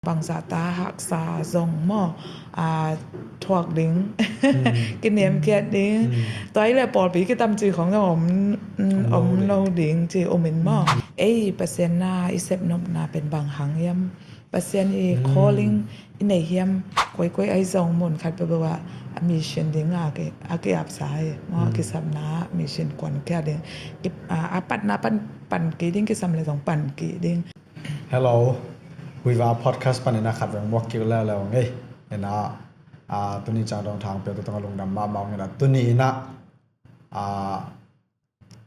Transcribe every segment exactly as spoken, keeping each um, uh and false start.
bangzah ta haksa zong maw, a, thuak ding, kiniamkhiat ding. Tua hi leh pawlpi kitamci khong zong om, om lo ding ci om in maw. Ei Pasian na i sepnopna pen bang hang hiam? Pasian i calling i nei hiam? Koikoi ahi zong mun khat peuhpeuh ah a mission ding a ki, a ki-apsa hi maw, a kisapna mission kuan kia ding, a, a patna pan, pan kik ding, kisam leh zong pan kik ding. Hello. Huiva podcast panin a khat veng muak kik leuleu ngei. Ina, a, tuni ciang dong thang pia tu tong a lungdam mahmah ngei ina, tuni ina, a,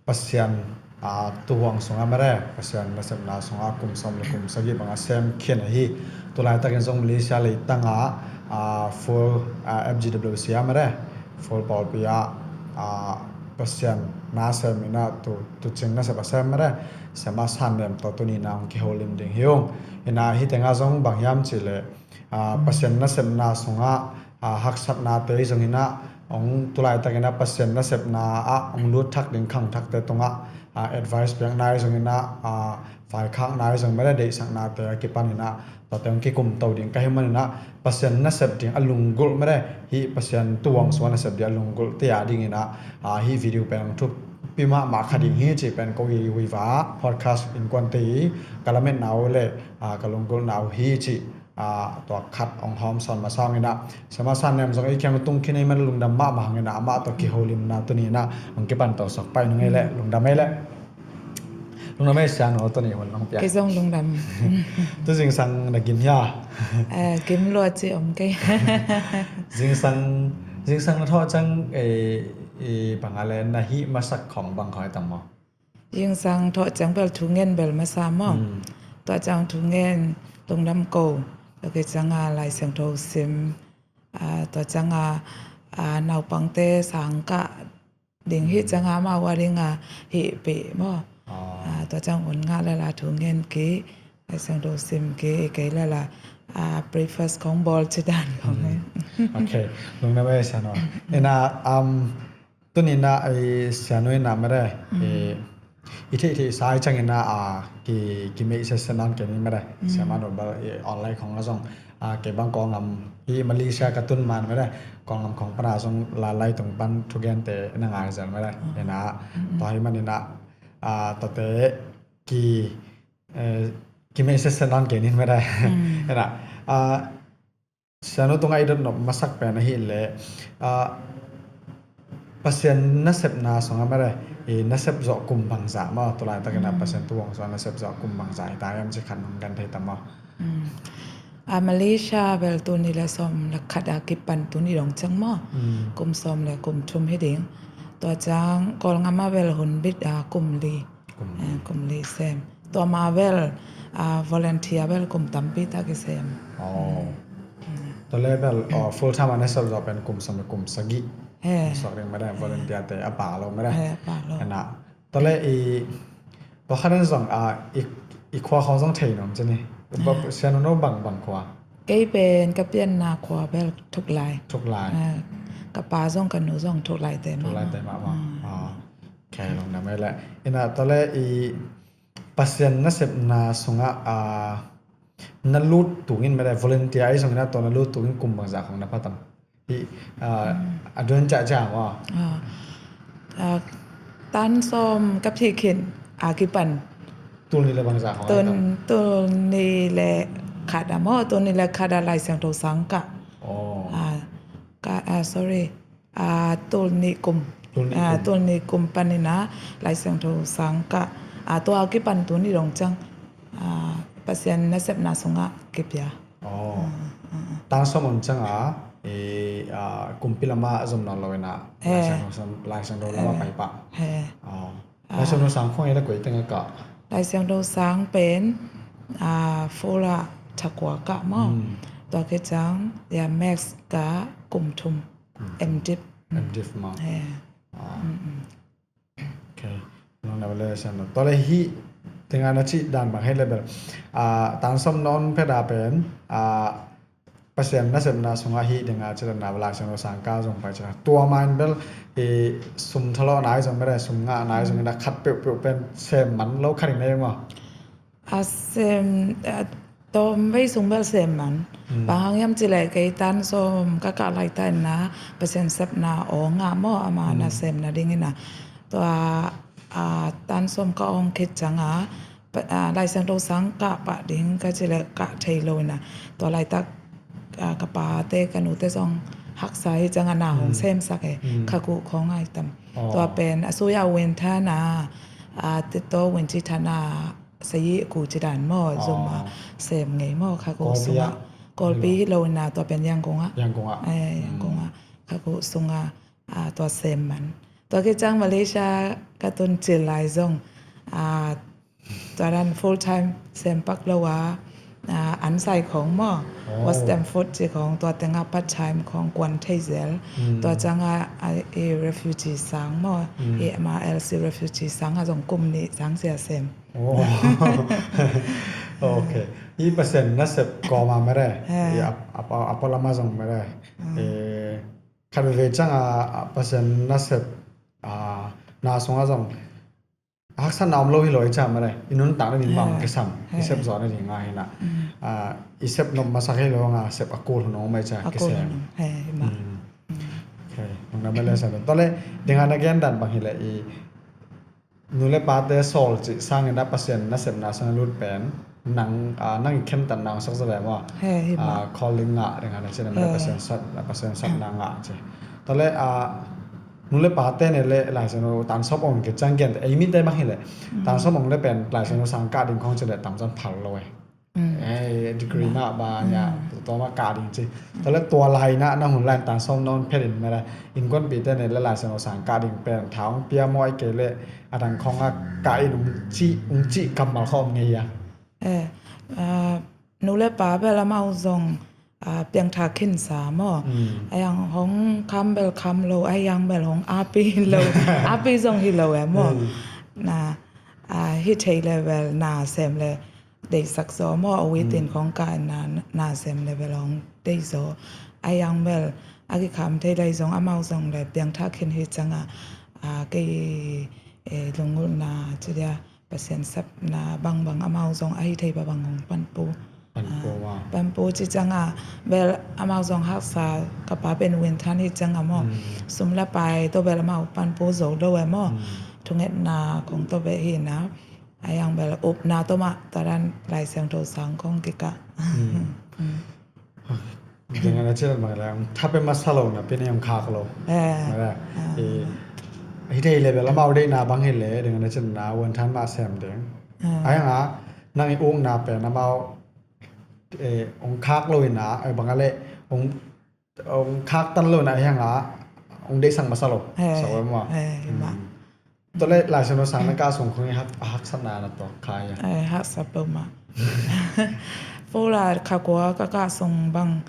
Pasian, a, tuhuang sungah mare, Pasian nasepna sungah kum sawm le kum sagih bang a sem khin ahi. Tulaitakin zong Malaysia leitangah, a, full, a, F G W C ah mare, full pawlpi ah, a, Pasian na sem ina tu, tucing nasep a sem mare, sem a san nem tawh tuni na hong kiholim ding hi ung. Ina hi tengah zong bang hiam cih leh, a, Pasian nasepna sungah, a, haksatnate zong ina, hong tulaitakin a Pasian nasepna ah hong lut thak ding khangthakte tungah, a, advice piakna ahi zong ina, a, vaikhakna ahi zong mare, deihsaknate a kipan ina, tuate hong kikumto ding ka hi man ina, Pasian nasep ding a lunggulh mare, hih Pasian tuhuang sungah nasep ding a lunggulhte a ding ina, a, hih video pen hong thupi mahmah kha ding hi cih pen ko i Huiva podcast innkuante i ka lametna uh le, a, ka lunggulhna uh hi cih, a, tua khat hong hawmsawn masa ung ina, sem a san nem zong ei kiang tung khin ei man lungdam mahmah hang ina, amah tawh kiholimna tuni ina hong kipan to sak pai nung ei leh, lungdam ei leh. Lungdam ei Sianu, tuni hun hong piak. Kei zong lungdam. Tu zingsang na gim hia? Eh, gim lua ci om kei. Zingsang, zingsang na thawh ciang, eh, i bang a le na hih masak khong bang khong ai tam maw? Zingsang thawh ciang bel thu ngen bel masa maw. Tua ciang thu ngen, lungdam ko. Tua kei ciang a Lai Siangtho sim, a, tua ciang a, a, naupangte sang kah ding hi ciang a amau a ding a hih pih maw. A, tua ciang un ngah lala thu ngen kik, Lai Siangtho sim kik, kei lala, a, breakfast khong bawl ci dan khong. Ok, lungdam ei Sianu. Ina, um, tuni ina, eh, Sianu ina mare, eh, i theih theih sa i ciang ina, a, ki, ki meih sese nawn kei ni mare. Siamah nu bel, eh, online khong a zong, a, kei bang Kawlgam, i Malaysia ka tun man mare, Kawlgam khong pana zong lalai tung pan thugente na ngai zel mare. Ina, tua hi man ina, a, tuate ki, eh, ki meih sese nawn kei ni mare. Ina, a, Sianu tungah i dot nop masak pen ahih leh, a, Pasian nasepna sungah mare, i nasep zawh kum bangzah maw, tulaitakin a Pasian tuhuang sungah nasep zawh kum bangzah hi ta hiam ci khat nong gen thei tam maw? A, Malaysia bel tuni le sawm le khat a kipan tuni dong ciang maw. Kum sawm le kum thum hi ding. Tua ciang Kawlgam a bel hun bit a kum li. Kum li. Eh, kum li sem. Tua ma bel, ah, volunteer bel kum tampi tak i sem. Oh. Tua le bel, oh, full time a na sep zawh pen kum sawm le kum sagih. He. Suak ding mede, volunteer te a pa lo mede. He, a pa lo. Tua le i, tua khat in zong, ah, i, i khua khong zong thei nuam ci ni. Sianu no bang, bang khua? Kei pen ka pianna khua bel Thuklai. Thuklai. Ah, ka pa zong ka nu zong Thuklai te mah. Thuklai te mah mah. Ah. Kei lungdam ei le. Ina tua le i Pasian nasepna sungah, ah, na lut tungin mede volunteer ahi zongin a tua na lut tungin kum bangzah khong na pha tam? Hi, ah, a duan ciahciah maw? Ah, ah, tan sawm ka phih khin a kipan. Tul nih le bangzah khong a tam? Tul nih le khat a maw, tul nih le khat a Lai Siangtho sang kah. Oh. Ah, ka, ah, sorry. Ah, tul nih kum. Tul nih kum. Ah, tul nih kum panin a Lai Siangtho sang kah. Ah, tua a kipan tuni dong ciang, ah, Pasian nasepna sungah kipia. Oh. Ah, ah, ah. Tan sawm om ciang a, eh, ah, kumpi lamah zom nawn lo ina. He. Lai Siangtho, Lai Siangtho lamah pai pah. He. Oh. Lai Siangtho sang khong ei le koi teng a kah? Lai Siangtho sang pen, ah, full a thakua kah maw. Hmm. Tua khit ciang, ya max kah kum thum. Hmm. M.Div. M.Div maw. He. Ah. Hmm, hmm. Okay. Lungdam ei le Sianu. Tua le hih teng a na cih dan bang hi le bel. Ah, tan sawm na om phet a pen, ah, Pasian nasepna sungah hih ding a ci le na Lai Siangtho sang kah zong pai ci le. Tua ma in bel i sum thalawhna ahi zong mede, sum ngahna ahi zong ina khat peuhpeuh pen sem man lo kha ding na hi maw? A sem, a, Tawm vei sung bel sem man. Bang hang hiam cih leh kei tan sawm ka kah laitak in ah Pasian sepna aw ngah maw, ama nasem nading in ah. Tua a tan sawm ka awng khit ciang a, Laisiangtho sang kah pah ding ka cih leh kah thei lo in ah. Tua laitak ka pate ka nute zong haksa hi ciang a na hong semsak e. Kha kuh khawng ai tam. Tua pen a sui a win than a, a tito win ci than a sayi ku ci dan maw, zum a sem ngei maw, kha kuh sung a. Kawlpi hi lo in ah, tua pen Yangon ah. Yangon ah. Kha kuh sung a tua sem man. Tua khit ciang Malaysia ka tun cil lai zong tua dan full time sem pak lo a, an sai khawng maw, Western food ci khawng, tua teng a part time khawng kuan thei zel. Tua ciang a refugee sang maw, i M R L C refugee sang a zong kum nih sang sia sem. Ok. I Pasian nasep kawm a mere, i a pau lam a zong mere, khat veve ciang a Pasian nasep na sung a zong haksatna om lo hi lo i ciang mere, i nuntak nading bang kisam, i sep zawh nading a hi na. I sep nop masak hi lo nga sep a kul hun om mai ciang kisam. Nang na mele sa tua le dinga na gen dan bang hi le i nu le pate sawl cih sangin a Pasian nasepna sang lut pen nang, nang i khentat nang sak zaw le maw? Calling ngah ding a na cin a mele Pasian sat, Pasian satna ngah ci. Tua le nu le pate ne le Laisiangtho tan sawm ong kei ciang gen ei mite bang hi le tan sawm ong le pen Laisiangtho sang kah ding khawng ci le tam cang phal lo e. Degree mah ba nia tua mah kah ding ci. Tua le tua lai na na hun lai tan sawm na hun phet in mele innkuanpihte ne le Laisiangtho sang kah ding pen tha ong pia maw, ai kei le a dang khawng a kah in ung ci, ung ci kammal khawng om ngei a. Nu le pa bel amau zong piangthak khinsa maw. A yang hong kham bel kham lo, a yang bel hong api lo, api zong hi lo e maw. Na hi thei le bel na sem le deisak zaw maw, a witin khawng kah na sem le bel hong dei zaw. A yang bel a kikham thei lai zong amau zong le piangthak khin hi ciang a, kei lungulna ci dia Pasian sepna bangbang amau zong ahi thei bangbang hong panpu. Panpu ci ciang a bel amau zong haksa, ka pa pen win than hi ciang a maw. Sum la pai to bel amau panpu zo lo e maw. Thungetna kong to bel hi na. A yang bel upna to mah taran Laisiangtho sang kong kikah. Ding a na cin bang le thape masa lo na pi ne hong khak lo. Hi thei le bel amau deihna bang hi le ding a na cin na win than mah sem ding. A yang a nang i ukna pen amau hong khak lo in a bang a le hong khak tan lo in a hi hang a hong deihsak masa lo. Sa wai maw. Tua le Laisiangtho sang na kah sung khong i haksatna na tuak kha ia? Haksa peuhmah. Fula kha kua ka kah sung bang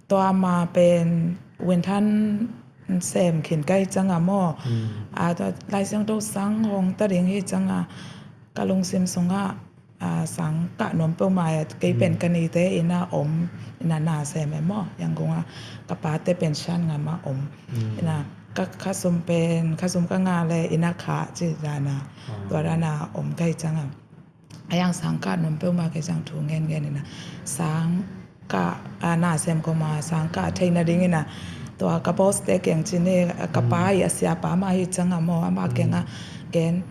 tua ma pen win than sem khin ka hi ciang a maw. Tua Laisiangtho sang hong ta ding hi ciang a ka lungsim sungah sang kah nuam peuhmah e. Kei pen ka nite inn a om, inn a na sem e maw. Yangon a ka pate pen Shan ngam a om. Inn a ka khasum pen, khasum ka ngah le inn a khah ci dan a, tua dan a om ka hi ciang a. A yang sang kah nuam peuhmah kei ciang thu ngen ngen inn a sang kah, na sem kawm a sang kah thei nading inn a tua ka boss te kiang ci ni, ka pa hi a, sia pa mah hi ciang a maw, amah kiang a gen,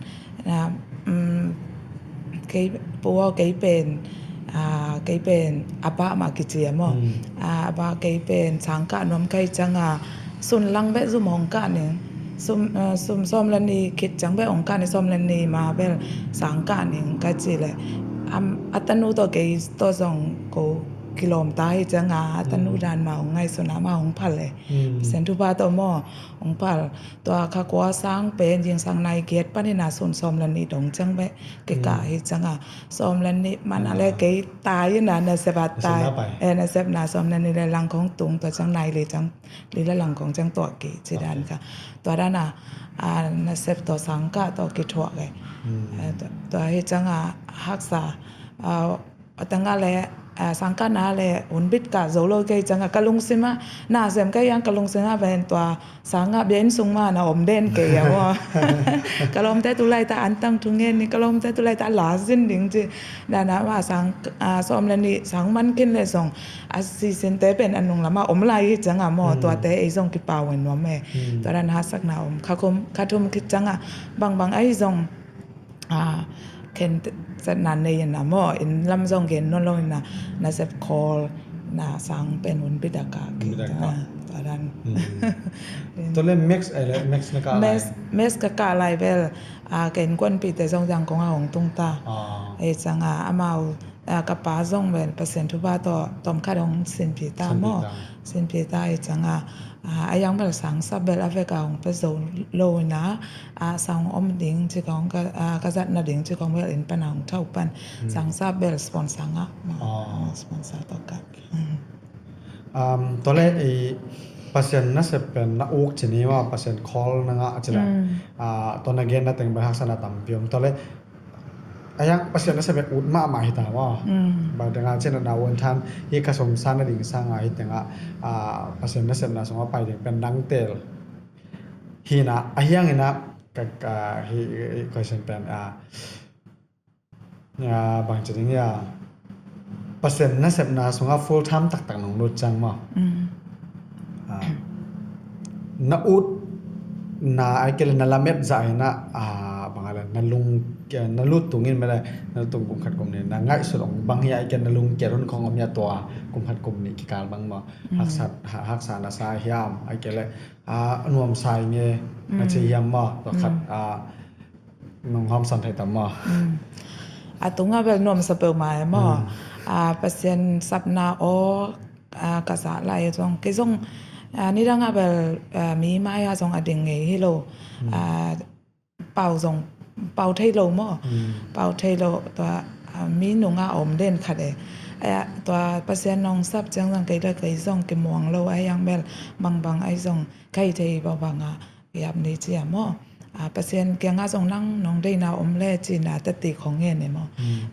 kei pu aw, kei pen, kei pen a bah mah kici a maw. A bah, kei pen sang kah nuam ka hi ciang a sun lang beh zum hong kah ning. Sum sawm le nih khit ciang beh hong kah ning, sawm le nih ma bel sang kah ning ka ci le, a tanu tawh kei tawh zong ko kilawm ta hi ciang a, a tanu dan mah hong ngaihsun a, mah hong phal le. Pasian thupha tawh maw hong phal. Tua kha kua sang pen zingsang nai giat panin a sun sawm le nih dong ciang beh kikah hi ciang a, sawm le nih man a le kei tai in a, nasep a tai, nasepna sawm le nih le lang khong tung, tua ciang nai li ciang li le lang khong ciang tuah kei ci dan kha. Tua dan a nasep tawh sang kah tawh kithuah kei. Tua hi ciang a haksa, a tang a le a, sang kah na le hun bit kah zo lo kei ciangah ka lungsim ah, na sem kei hiang ka lungsim ah ven tua sang ah biain sung mah na om den kei a maw. Ka lawmte tu laita antang thu ngen ni, ka lawmte tu laita la zin ding ci. Dana mah sang, a, sawm le nih sang man khin le zong a sisinte pen a nung lamah om lai hi ciangah maw, tuate ei zong kipau in nuam e. Tua dan haksakna om kha khum kha thum khit ciangah bangbang ahi zong, a, khen zatna nei in a maw, inn lam zong gen nawn lo in a, nasep khawl na sang pen hun bit a kah kik. Hun bit a kah. A, tua dan. Tua le max, eh, le max na kah lai. Max, max ka kah lai vel, a, ka innkuanpihte zong Zangkong ah hong tung ta. Ei ciangah amau, a, ka pa zong vel Pasian thupha tawh tawmkhat hong sinpih ta maw. Sinpih ta ei ciangah, a, a yang vel sang sap vel a vek a hong pia zo lo in a, a, sang om ding ci kong ka, a, ka zatna ding ci kong vel inn pan a hong thau pan. Sang sap vel sponsor ngah maw. A, sponsor tawh kah. Tua le i Pasian nasep pen na uk ci ni maw, Pasian call na ngah ci le. A, tua na gen na teng vel haksatna tampi om. Tua le a yang Pasian nasep pen ut mahmah hi ta maw. Ba dang a cin na un than hi ka som san na ding sang a hi teng a, a, Pasian nasepna sung a pai ding pen dang tel. Hi na a hiang in a ka, ka hi, hi question pen a, a, bang ci ding a Pasian nasepna sungah full time taktak nong lut ciang maw. A, na ut na ai kei le na lamet zah hi na, a, bang a le na lung, na lut tung in mele na lut tung kum khat kum nih na ngaihsut ong bang hi ai kei na lung kei run khong om hi a tua kum khat kum nih kikal bang maw. Haksa, ha-, haksa na sa hiam ai kei le, a, nuamsa i nge na ci hiam maw. Tua khat, a, nong hawmsan thei tam maw. A tungah bel nuamsa peuhmah e maw. A, Pasian sapna aw, a, ka zah lai zong kei zong, a, nidangah bel, a, mi mai-ah zong a ding ngei hi lo. A, pau zong pau thei lo maw. Pau thei lo tua, a, mi nungah a om den khat e. A, tua Pasian nong sap ciang zong kei le kei zong kimuang lo a hiang bel bangbang ai zong ka hi thei bangbang a kiap ni ci a maw. A, Pasian kiangah zong nang nong deina om le cina tati khong ngen e maw.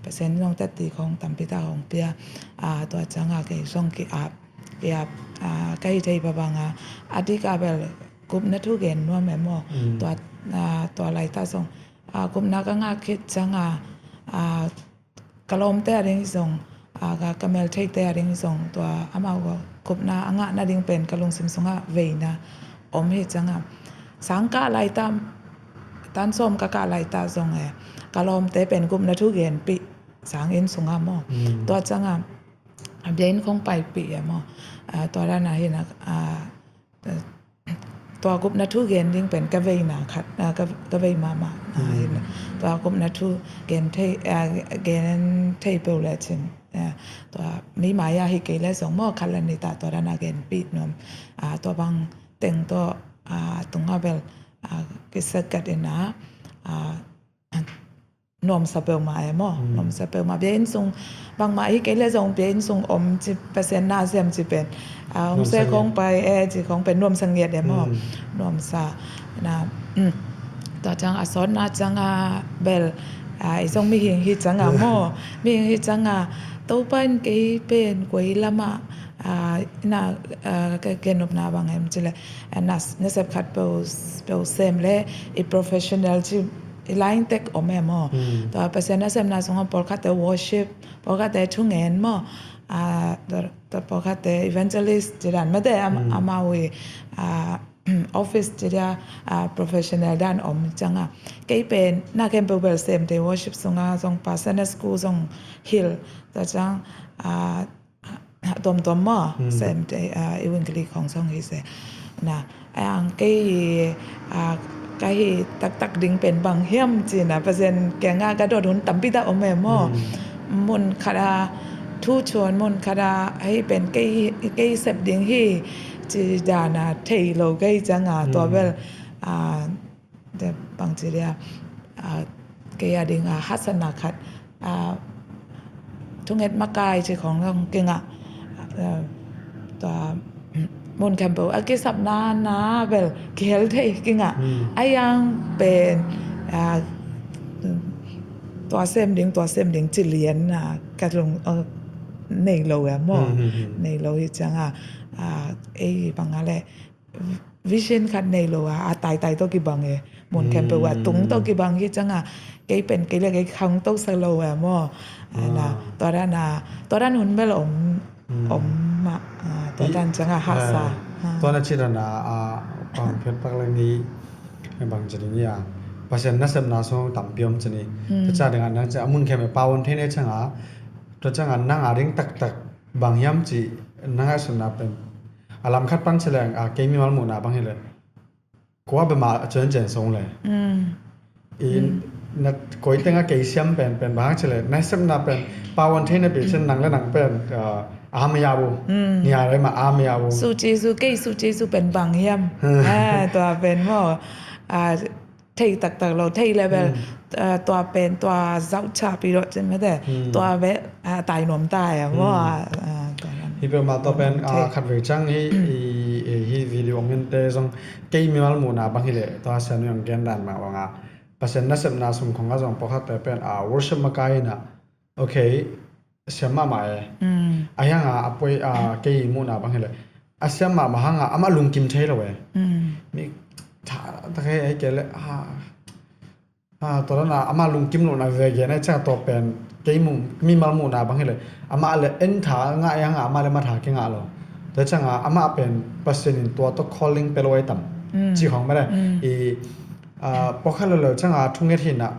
Pasian zong tati khong tampi tak hong pia. A, tua ciangah kei zong kiap, kiap, a, ka hi thei bangbang a, a dik a bel gupna thu gen nuam e maw. Tua, a, tua laita zong, a, gupna ka ngah khit ciangah, a, ka lawmte a ding zong, a, ka, ka meltheite a ding zong tua amau gupna a ngah nading pen ka lungsim sungah veina om hi ciangah. Sang kah laita, tan sawm ka kah laita zong e, ka lawmte pen gupna thu genpih sang inn sungah maw. Tua ciangah a biain khong paipih e maw. A, tua dan a hi na, a, tua gupna thu gen ding pen ka veina khat, a, ka, ka vei mahmah. A, hi na. Tua gupna thu gen thei, a, gen thei peuh le cin. A, tua mi mai-ah hi kei le zong maw khat le nih ta tua dan a genpih nuam. A, tua bang teng tawh, a, tungah bel, a, kisakat in a, a, nuamsa peuhmah e maw. Nuamsa peuhmah. Biain sung bangmah hi kei le zong biain sung om ci Pasian na sem ci pen, a, om se khong pai e ci khong pen nuamsa ngiat e maw. Nuamsa na, tua ciang a sawtna ciangah bel, a, i zong mihing hi ciangah maw. Mihing hi ciangah Topa in kei pen koi lamah, a, na, a, ka, ka nopna bang em ci le, a, na, nasep khat peuh, peuh sem le i professional ci i line tek om e maw. Tua Pasian nasepna sungah pawlkhatte worship, pawlkhatte thungen maw. A, tua, tua pawlkhatte evangelist ci dan mate am-, amau i, a, office ci dia, a, professional dan om ciangah. Kei pen na khempeuh bel sem te worship sungah zong pa Sunday school zong hilh. Tua ciang, a, tuamtuam maw, sem te, a, i wingkili khong zong hi se. Na, a, ang kei, a, ka hi taktak ding pen bang hiam ci na, Pasian kiangah ka dot hun tampi tak om e maw. Mun khat a thu chuan, mun khat a hei pen kei, kei sep ding hi ci dan a thei lo kei ciangah tua bel, a, te bang ci dia, a, kei a ding a haksatna khat, a, thunget makai ci khong zong kingah, a, tua, mun khempeuh a kisapna na bel kihel thei kingah. A yang pen, a, tua sem ding, tua sem ding ci lian na ka lung, a, nei lo e maw. Nei lo hi cianga, ei banga le vision khat nei lo a, a taitai tawh kibang e. Mun khempeuh a tung tawh kibang hi cianga, kei pen kei le kei khang to sa lo e maw. Tua dan a, tua dan hun bel om om mah. Tua dan cianga hahsa. Tua na ci dan a, a pang phet pak leng hi. Bang ci ding hi a, Pasian nasepna sung tampi om ci ni. Tua ciang ding a nang ci a mun khempeuh pau on thei ne cianga, tua cianga nang a ding taktak bang hiam ci, nang a suna pen a lam khat pan ci leng a, kei mimal muhna bang hi le kua bema a ciancian song le. I na koi tenga kei siam pen pen bang ci le, nasepna pen pau on thei na pi cin nang le nang pen a maya bu. Nia le ma a maya bu. Su Jesu, kei Su Jesu pen bang hiam. Tua pen maw, thei taktak lo, thei level. Tua pen tua zauh cha pi lo cin mate. Tua ve a tai nuam tai a maw. Hi pe ma tua pen khat vei ciang hi, hi video ngente zong kei mimal muhna bang hi le, tua sian yang gen dan ma banga Pasian nasepna sung khong a zong pawlkhatte pen a worship makai ina, okay, siam mahmah e. A hianga a poi a kei muhna bang hi le, a siam mahmah hanga amah lungkim thei lo e. Mi tha tak hei ai ke le a, tua dana amah lungkim lohna ve gen ai ciang tua pen kei mu mimal muhna bang hi le, amah le en tha ngah ai hanga amah le matha kingah lo. Tua cianga amah pen Pasian in tua tawh calling pe lo ai tam ci khong mare. I pawlkhat lo lo cianga thunget hina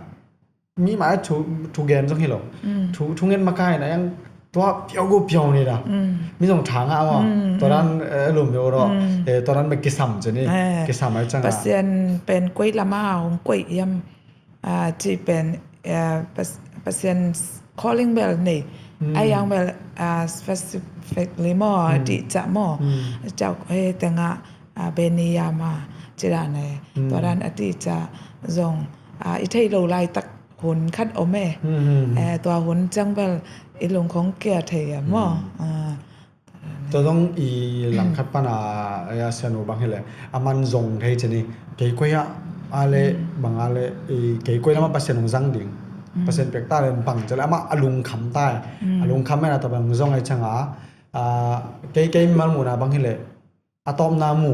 mi mah thu, thugen zong hi lo. Thu, thunget makai na yang tua piau gu piau ni da. Mi zong tha ngah maw. Tua dan lum yo ro. Tua dan me kisam ci ni. Kisam ai cianga Pasian pen koi lama hong koi iam, ci pen Pasian calling bel nei. Ai yang bel specifically maw, di ca maw. Cau he tenga beni yama ci dan e. Tua dan a di ca zong i thei lo laitak hun khat om e. Tua hun ciang bel i lung khong kia thei a maw. Tua zong i langkhat pana a sianu bang hi le, a man zong thei ci ni. Kei koi a, a le bang a le, kei koi lama Pasian hong zang ding. Pasian pek ta le bang ci le amah a lungkham ta e. A lungkham mena tua bang zong ai cianga, kei, kei mimal muhna bang hi le, a tawpna mu.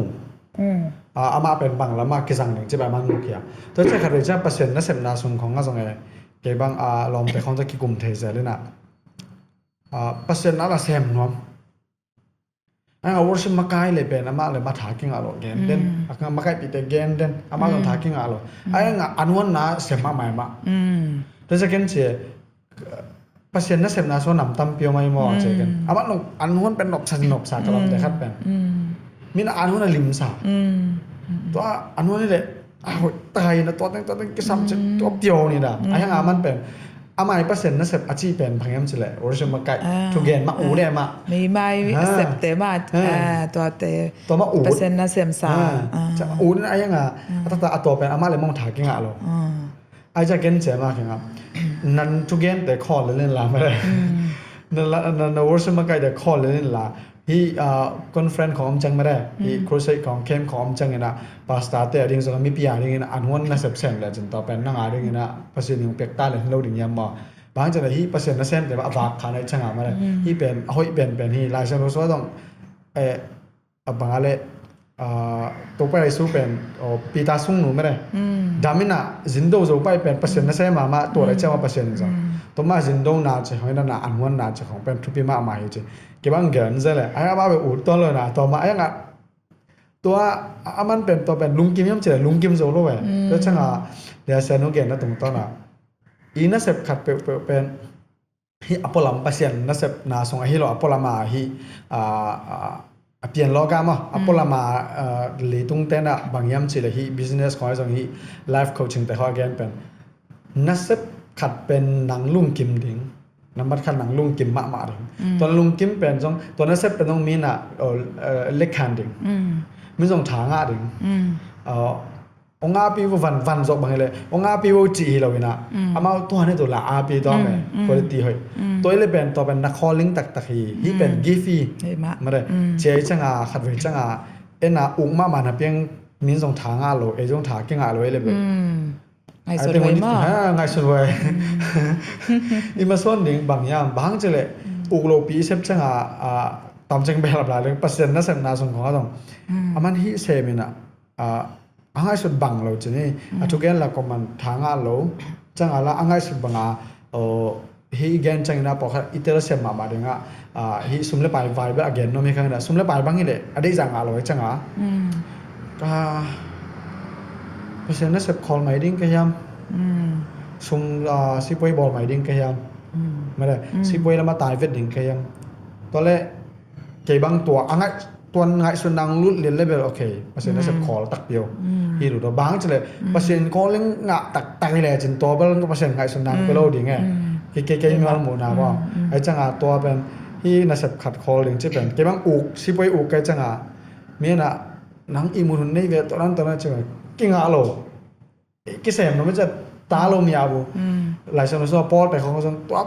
Amah pen bang lama kizang ding ci bai man mu kia. Tua ciang khat vei ciang Pasian nasepna sung khong a zong e, kei bang a lawmte khong ta kikum thei zel ina, Pasian na la sem nuam. Ai nga worship makai le pen amah le matha kingah lo gen den. A nga makaipite gen den. Amah zong tha kingah lo. Ai nga an huan na sem mahmah mah. Tua ciang ken ci e, Pasian nasepna sung nam tampi om ai maw ci ken. Amah nong an huan pen nopsa nopsa ka lawmte khat pen. Min a an huan a limsa. Tua an huan hi le a hoih tai na tua teng tua teng kisam ci tua piau ni da. A hiang a man pen amah i Pasian nasep a ci pen bang hiam ci le worship makai. Thugen mah u de mah. Meimai a septe mah tuate. Tua mah u. Pasian nasemsa. U ni a hiang a a taktak a tua pen amah le mong tha kingah lo. Ai ca ken cem a kengam. Nan thugente khawl le len la mare. Na worship makaite khawl le len la. Hi conference khong om cang mare. Hi crusade khong camp khong om cang ina pastor te a ding zong mipi a ding ina an huan nasep sem le cin tua pen nang a ding ina Pasian hong pek ta le lo ding yam maw. Bang cin hi Pasian nasemte ba a vak kha nai cang a mare. Hi pen a hoih pen pen hi Lai Siangtho sua zong a bang a le Topa Jesu pen Peter sungnu mare. Dam ina zindo zo pai pen Pasian nasem mahmah tua le ciama Pasian in zong. Tua mah zindo na ci khong ina na an huan na ci khong pen thupi mahmah hi ci. Kibang gen ze le ai a ba be ut tua lo na tua mah ai nga tua a man pen tua pen lungkim yam ci le lungkim zo lo e. Tua cianga le a sianu gen na tung tua na i nasep khat peuhpeuh pen hi a pualam Pasian nasepna sung ahi lo a pualama hi a pian lo ka maw a pualama leitung tena bang hiam ci le hi business khong zong hi life coaching te khong a gen pen nasep khat pen nang lungkim ding. Nambat khat nang lungkim mahmah ding. Tua lungkim pen zong tua nasep pen zong mi na lekhan ding. Mi zong tha ngah ding. Ong api vo van van zok bang hi le ong api vo ci hi lo ina amau tua ne tu la api tua me quality hoi. Tua i le pen tua pen na calling taktak hi hi pen gift hi. Mare cia i canga khat vei canga ena uk mahmah na piang min zong tha ngah lo ei zong tha kingah lo i le pen. Ngaihsun huai maw? Ngaihsun huai. I masuan ding bang hiam bang ci le uk lopi i sep cianga, a, tam ciang bel a bla leng Pasian nasepna sung khong a zong a man hih sem in a, a, a ngaihsut bang lo ci ni. A thugen la koman tha ngah lo cianga la a ngaihsut banga, aw, hih i gen ciangin a pawlkhat i telsiam mahmah dingah, a, hih sum le pai vai bel a gen nuam hi khang in a, sum le pai bang hileh a deihzah ngah lo hi cianga, a, Pasian nasep khawl mai ding ka hiam? Sum, a, sipuai bawl mai ding ka hiam? Mede, sipuai lama tai vet ding ka hiam? Tua le kei bang tua a ngaih, tuan ngaihsutna hong lut lian le bel, okay, Pasian nasep khawl takpi o. Hi lut o. Bang ci le Pasian calling ngah taktak hi le cin tua bel Pasian ngaihsutna hong pia lo ding e. Kei, kei, kei mimal muhna maw. Ai cianga tua pen hih nasep khat khawl ding ci pen kei bang uk, sipuai uk kai cianga mi na nang i mun hun nei ve tua dan tua dan ci pen kingah lo. Kisem no mi cia ta lo mi a bu. Lai Siangtho sung a Paul te khong sung tua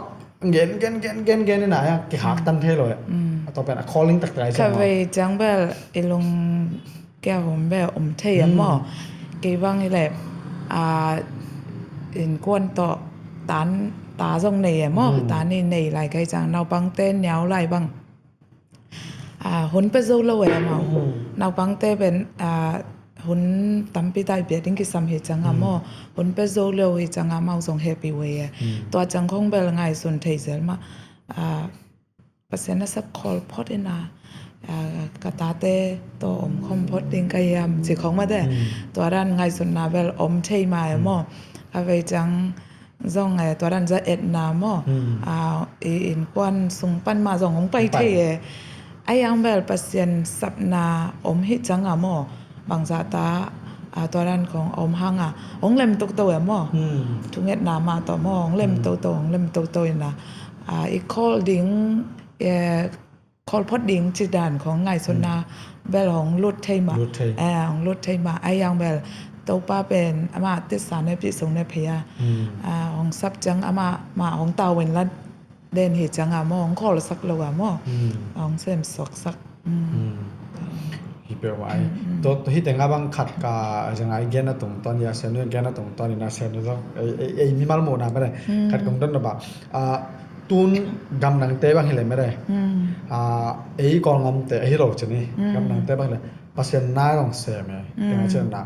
gen gen gen gen gen in a ya kihak tan thei lo ya. A tua pen a calling taktak ai ciang maw. Khavei ciang bel i lung kia hum bel om thei a maw. Kei bang i le, a, innkuan tawh tan, ta zong nei a maw. Ta ni nei lai kai ciang naupangte niau lai bang. A, hun pia zo lo e amau. Naupangte pen, a, hun tampi tai pia ding kisam hi cianga maw. Hun pia zo lo hi cianga amau zong happy way e. Tua ciang khong bel ngaihsun thei zel mah. A, Pasian nasep khawl phot in a, a, ka tate tawh om khawm phot ding ka hiam ci khong mah de. Tua dan ngaihsutna bel om thei mah e maw. Khavei ciang zong, eh, tua dan za etna maw. A, i innkuan sung pan mah zong hong pai thei e. A yang bel Pasian sapna om hi cianga maw. Bangzah ta, a, tua dan khong om hanga hong lem toto e maw. Thungetna mah tawh maw hong lem toto, hong lem toto in a, a, i khawl ding, eh, khawl phot ding ci dan khong ngaihsutna bel hong lut thei mah. Lut thei. Eh, hong lut thei mah. A yang bel Topa pen amah tisa ne pi sung ne phei a. A, hong sap ciang amah mah hong tau in la den hi cianga maw hong khawlsak lo a maw. Hong semsuaksak. Hi peuh mah ai. Tua, tua hi tenga bang khat ka zanga i gen a tungtawn ia sianu i gen a tungtawn ina sianu zong ei, ei, ei mimal muhna bane. Khat kong don lo ba. A, tun gamdangte bang hileh mede. A, ei Kawlngamte ahi lo cini. Gamdangte bang hileh Pasian nai zong sem e. Tenga cina.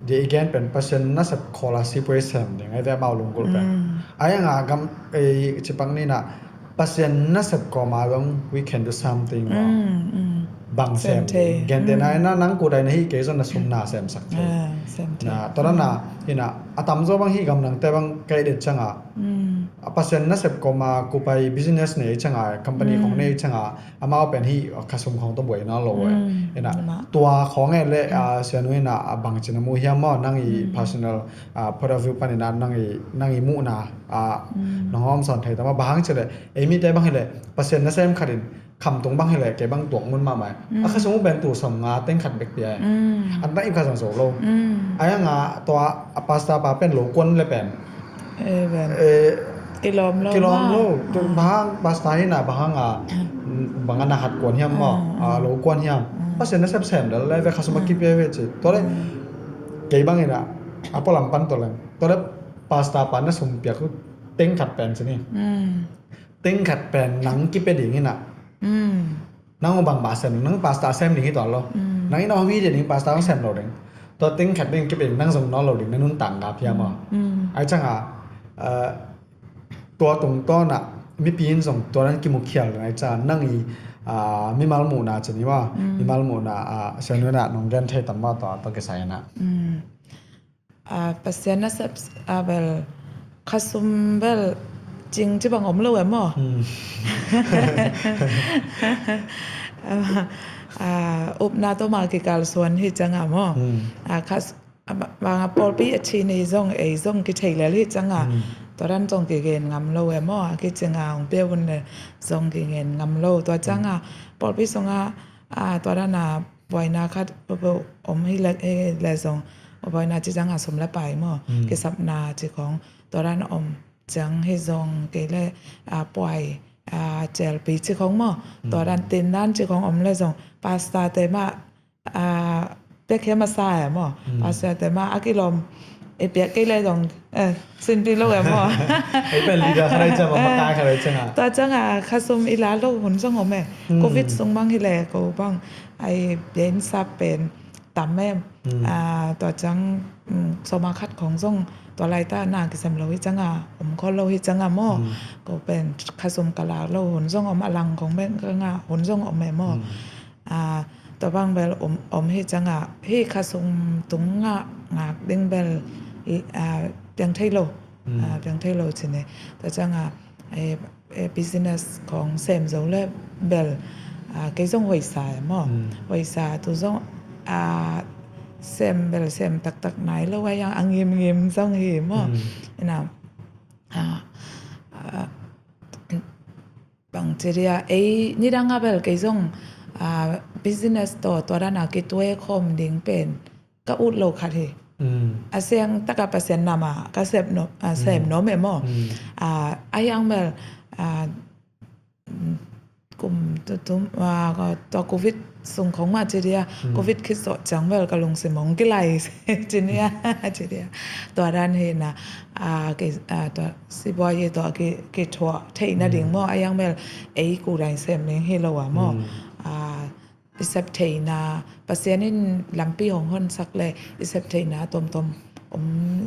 Dia i gen pen Pasian nasep khawl a sipuai sem ding ai ve amau lunggulh pen. Ai anga gam ei cipak nina Pasian nasep kawma zong we can do something. Bang sem thei. Gentehna ina nang kut ai na hi kei zong na sumna semsak thei. Na tawdana ina a tamzaw bang hi gamdangte bang kai det cianga. A Pasian nasep kawma kupai business nei cianga company khong nei cianga. Amau pen hi khasum khong tawh buai na lo e. Ina tua khong e le sianu ina a bang cina mu hiam maw nang i personal point of view pan ina nang i, nang i muhna nong hawm sawn thei tama bang hang cile ei mite bang hile Pasian nasem khatin khamtung bang hile kei bang tuak mun mahmah e. A khasum uh pen tu som nga teng khat bek pia e. An tang ip kha zong zo lo. Ai anga tua a pastor pa pen lo kuan le pen Kilawm lo. Kilawm lo. Bang hang pastor hi na bang hang a bang a na khat kuan hiam maw? A lo kuan hiam? Pasian nasep sem dal le ve khasum a kipia ve ci. Tua le kei bang ina a pualam pan tua le tua le pastor pa na sum piak uh teng khat pen ci ni. Teng khat pen nang kipia ding ina. Nang uh bang ba sem nang pastor sem ding hi tuan lo. Nang ina hong hi ding pastor hong sem lo ding. Tua teng khat ding kipia ding nang zong nawl lo ding na nuntak gap hiam maw? Ai cianga tua tungtawn ah mipi in zong tua dan kimukhial ding ai cianga nang i mimal muhna ci ni maw? Mimal muhna sianu ina nong gen thei tam maw tua tua kisai ina. A, Pasian nasep a bel khasum bel cing ci bang om lo e maw? A, upna tawh ma kikalsuan hi cianga maw? A, khas a, bang a pawlpi a thi nei zong ei zong kithei lel hi cianga. Tua dan zong kigen ngam lo e maw? A kicinga hong pia hun le zong kigen ngam lo. Tua cianga pawlpi sunga a, tua dan a buaina khat peuhpeuh om hi le, hi le zong buaina ci cianga sum le pai maw? Kisapna ci khong tua dan om ciang hi zong kei le a, puai a, celpi ci khong maw? Tua dan tin dan ci khong om le zong pastor te mah a, pekhe masa e maw? Pastor te mah a kilawm ei piak kei le zong, eh, sinpi lo e maw. Ei pen leader khat ahi ciang, makai khat ahi ciang a. Tua ciang a khasum i la lo hun zong om e. Hmm. Covid sung bang hi le ko bang ai biain sap pen tam em. Hmm. Ah, tua ciang, mm, sawma khat khong zong tua laita na kisem lo hi ciang a, om khol lo hi ciang a maw. Hmm. Ko pen khasum ka la lo hun zong om, a lang khong bek ka ngah hun zong om e maw. Hmm. Ah, tua bang bel om, om hi ciang a, hi khasum tung ngah ngak ding bel, ah, piang thei lo. Hmm. Ah, piang thei lo ci ni. Tua ciang a, eh, eh, business khong sem zo le bel, ah, kei zong hoih sa e maw. Hmm. Hoih sa tu zong, ah, sem bel sem taktak nai lo a, yang a ngimngim zong hi maw. Hmm. Ina, ah, ah, bang ci dia, ei nidang a bel kei zong, ah, business tawh tua dan a kituai khawm ding pen ka ut lo khat hi. Mm. A siang taka Pasian nam a ka sep no, ah, sem nom e maw. Mm. Ah, a yang bel, ah, kum tu, tu, ah, tua Covid sung khong mah ci dia, mm, Covid khit zawh ciang bel ka lungsim hong kilai ci nia, ci dia. Tua dan hi na, ah, kei, ah, tua sibuai hi tua ki, kithuah theihna ding maw, a yang bel ei ku dai sem ding hi lo a maw. Mm. Ah, i sep theihna, Pasian in lampi hong honsak le i sep theihna tuamtuam om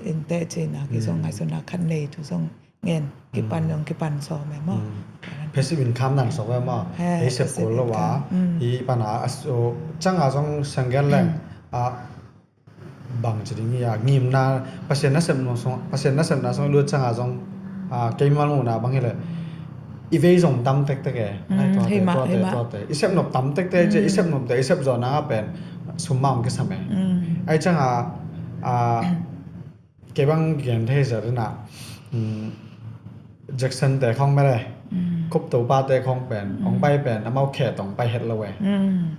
in teh ci na, kei zong ngaihsutna khat nei tu zong ngen, kipan zong kipan sawm e maw. Mm. Passive income nang sawm e maw. He, ei sep passive kul lo a, income. Mm. I pan a, a so, ciang a zong sang gen leng, mm, a, bang ci ding hi a, ngimna, Pasian nasepna sung, Pasian nasepna sung lut ciang a zong, a, keimah muhna bang hi le, i vei zong tam tektek e. Mm, ai, tuate, hei mah, tuate, hei mah. Tuate. I sep nop tam tektek ci, mm, i sep nop te, i sep zawh na pen sum mah hong kisam e. Mm. Ai ciang a, a, kei bang gen thei zat ina, mm, Jackson te khong mele, mm, Kup Topa te khong pen, mm, hong pai pen, amau khe tong pai het lo e. Mm.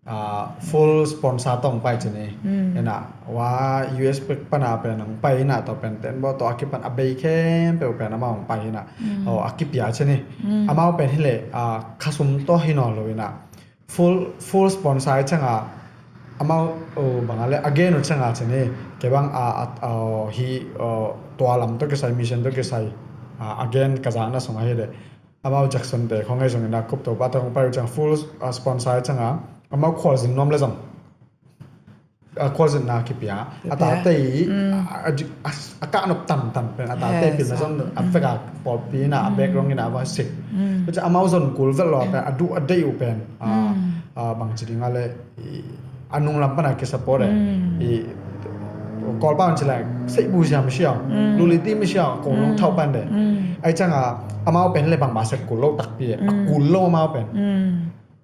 Ah, full sponsor tawh hong pai ci ni. Mm. Ina, wa U S pek pan a pen hong pai ina, tawh pen ten bo tawh a kipan a bei khempeuh pen amah hong pai ina. Mm. Oh, a kipia ci ni. Mm. Amau pen hi le, ah, khasum tawh hi nawn lo ina. Full, full sponsor i ciang a, amau, oh, bang a le, a gen uh ciang a ci ni. Kei bang a, a, oh, hi, oh, tua lam tawh kisai, mission tawh kisai, ah, a gen ka zakna sung a hi le. Amau Jackson te khong ei zong ina, Kup Topa te khong pai uh ciang full, ah, sponsor i ciang a, amau khualzin nuam le zong, ah, khualzinna kipia. Kipia. A tate i, mm, a, a, a, a kah nop tantan pen, a tate, he, pilna zong, sa, a, mm, vek a pawlpi ina, a, mm, background ina, a va sik. Mm. Tua ciang amau zon kul vet lo a pen, a duh a deih uh pen, ah, mm, ah, bang ci ding a le, i, a nunglam pan a kisupport e. Mm. I, Kawlpau in ci leng, seihbu siam siam, mm, luliti mi siam, kong long, mm, thau pan de. Mm. Ai ciang a, amau pen le bangmah sek kul lo takpi e. A, mm, kul lo amau pen. Mm.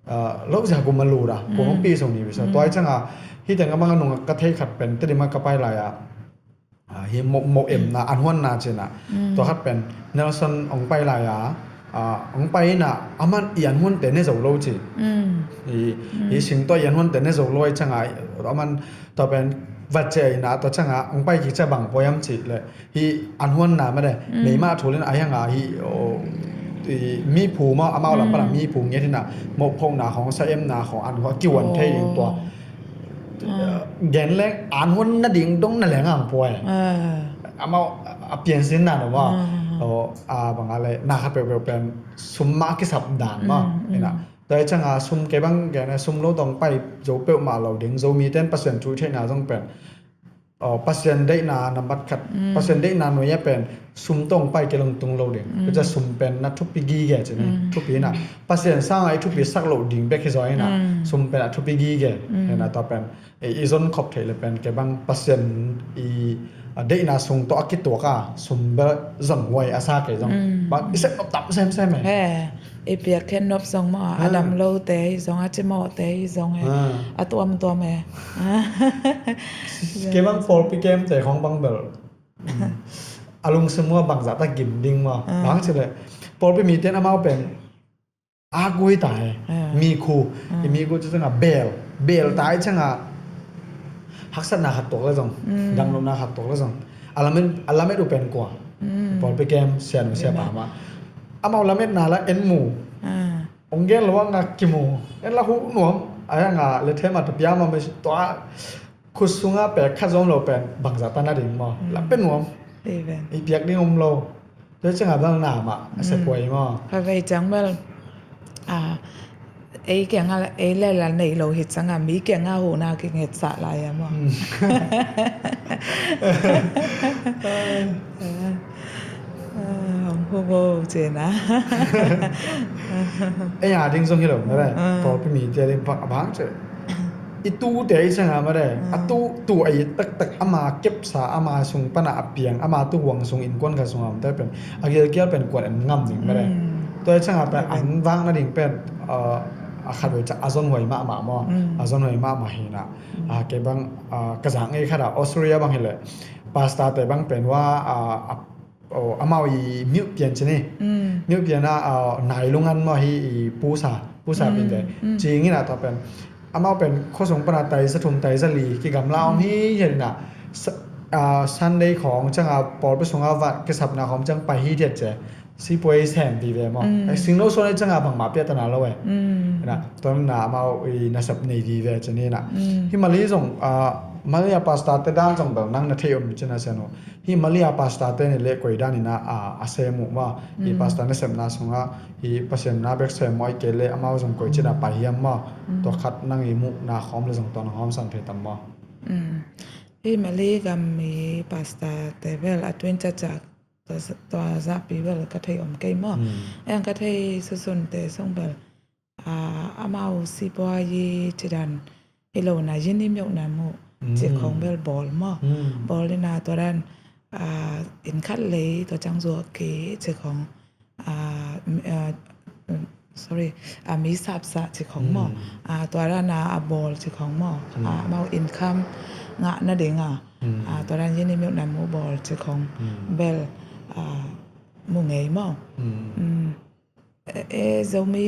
Ah, lo zia kum a lu da, kong long, mm, pi song ni bisa. Mm. Tua ai ciang a, hi teng a bang a nung ka thei khat pen, Tedim a ka pai lai a. Ah, hi mo, mo emna, an huanna cina. Mm. Tua khat pen, Nelson hong pai lai a, ah, hong pai ina, aman i an huante ne zo lo ci. Mm. I, mm, i sing tua i an huante ne zo lo ai ciang a, aman tua pen vat cia ina, tua ciang a, hong pai kik cia bang pua hiam ci le, hi an huanna mah de, mm, meima thul in a hiang a, hi, oh, i, mi phu maw, amau lam pan a, mm, mi phu ngiat ina, mo phokna khong, sa emna khong, an hua kiwan thei ding tua. Oh. Ah. Gen leng, an huan nading dong na leng ang puai. Ah. Amau, a piansin na no maw. Ah. Oh, a bang a le, na khat peuhpeuh pen, sum mah kisap dan maw. Mm, mm. Ina. Tua ai ciang a sum kei bang gen a sum lo tawh hong pai zo peuhmah lo ding, Zomite in Pasian thu theihna zong pen. Oh, Pasian deihna nambat khat, mm, Pasian deihna nuai a pen sum tawh hong pai kei long tung lo ding. Mm. Tua ciang sum pen na thupi gige ci ni, mm, thupi ina. Pasian sang a i thupi sak lo ding bek hi zaw ina, mm, sum pen a thupi gige. Mm. Ina tua pen, i, i zon khop theih le pen kei bang Pasian i, a, deihna sung tawh a kituak a, sum bel zon huai a sa kei zong. Mm. Bang i sep nop tam semsem e. He, i piak khen nop zong maw, a, ah, dam lote hi zong, a cimawhte hi zong e. Ah. A tuamtuam e. Kei bang pawlpi kemte khong bang bel. Mm. A lungsim maw bangzah ta gim ding maw. Ah. Bang ci le. Pawlpi mite in amau pen a gui ta e. Ah. Mikhu. Ah. I mikhu ci ciang a bel. Bel ta i ciang a haksatna khat tuak le zong. Mm. Damlohna khat tuak le zong. A lamet, a lamet uh pen kua. Mm. Pawlpi kem sian uh sia pa mah. Amau lametna la en mu. Ah. Hong gen lo a ngak kimu. En la huh nuam. A yang a le them a ta pia ma me tua. khut sungah pek khat zong lo pen bangzah ta na ding maw? Lam pen nuam. Ei piak ding om lo. Tua ciangah bel na mah a sia puai maw? Kha vei ciang bel ei kiangah ei le la nei lo hi ciangah mi kiangah huhna kingetsah lai a maw? Hong hu bo cina. Ei a ding zong hi lo mare. Pawlpi mite a ding bang bang ce. I tute i ciangah mare a tu tu a it taktak ama kepsa ama sung pana a piang ama tu huang sung innkuan khat sungah omte pen a gilkial pen kuan en ngam ding mare. Tua i ciangah pen an vak nading pen a khat vei ciang a zonhuai mahmah maw? A zonhuai mahmah hinah. Kei bang ka zak ngei khatah Australia bang hileh pastorte bang pen hua a amau i miuh pian ci ni. Miuh pian a nailung an maw hi i pusa pusa pinte. Cingin a tua pen amau pen khuasung pana taisa thum taisa li kigamla om hi hianina. Sunday khawng cianga pawlpi sunga va kisapna khawng ciang pai hi thiat ce. Sipuai sem vive maw? Singno suan i cianga bangmah piatana lo e. Tuanna amau i nasep nei vive ci nina. Hi mali zong mali a pastorte dan zong bel nang na thei om cina sian uh. Hi Malia pastorte nih leh koi danin a sem uh maw? Hi pastor nasepna sungah hi Pasian na bek sem maw, ahih kei leh amau zong koi cina pai hiam maw? Tua khat nang i muhna khawm le zong tua nang hawm san thei tam maw? Hi Mali gam i pastorte bel a tuin cacak tua zahpi bel ka thei om kei maw? Eng ka thei susunte song bel amau sipuai i cidan i lona yin i miuhna muh ci khong bel bawl maw? Bawl ina tua dan in khat lei tua cang zuak ki ci khong sorry mi sapsa ci khong maw? Tua dan a bawl ci khong maw? Amau income ngah nading a tua dan yin i miuhna muh bawl ci khong bel mu ngei maw? E, Zomi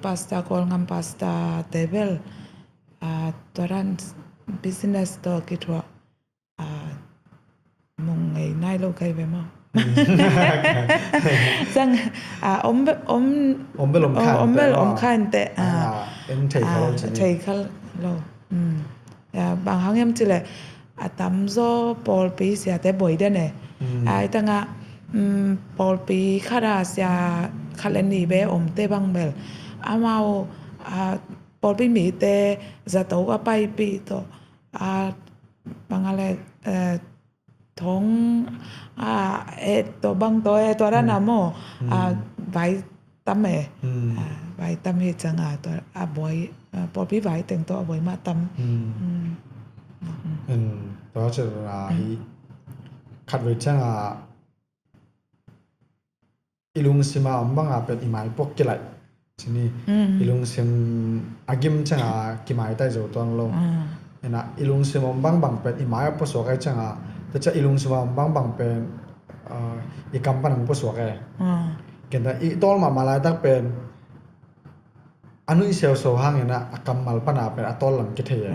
pastor, Kawlgam pastorte bel tua dan business tawh kithuah mung ngei nai lo kai ve maw? Sang om bel om khan om bel om khan te en thei kha lo thei kha lo. Bang hang hiam cileh a tamzaw pawlpi siate buai den e. Ai tangah pawlpi khata sia khat le ni be omte bang bel amau pawlpi mite zato a paipih tawh bang a le thong et tawh bang tawh e tua dana maw? Vai tam e. Vai tam hi canga tua a buai pawlpi vai teng tawh a buai mah tam. Tua cina hi khat vei canga i lungsima om banga pen i mai puak kilaih cini. I lungsim a gim canga kimaitai zo tuan lo. Ina i lungsim om bangbang pen i mai a pusuak ai canga tacia i lungsima om bangbang pen i kam panang pusuak e. Kenta i tawl mahmah laitak pen a nuih siauso hangina a kammal pana pen a tawl lam kithei e.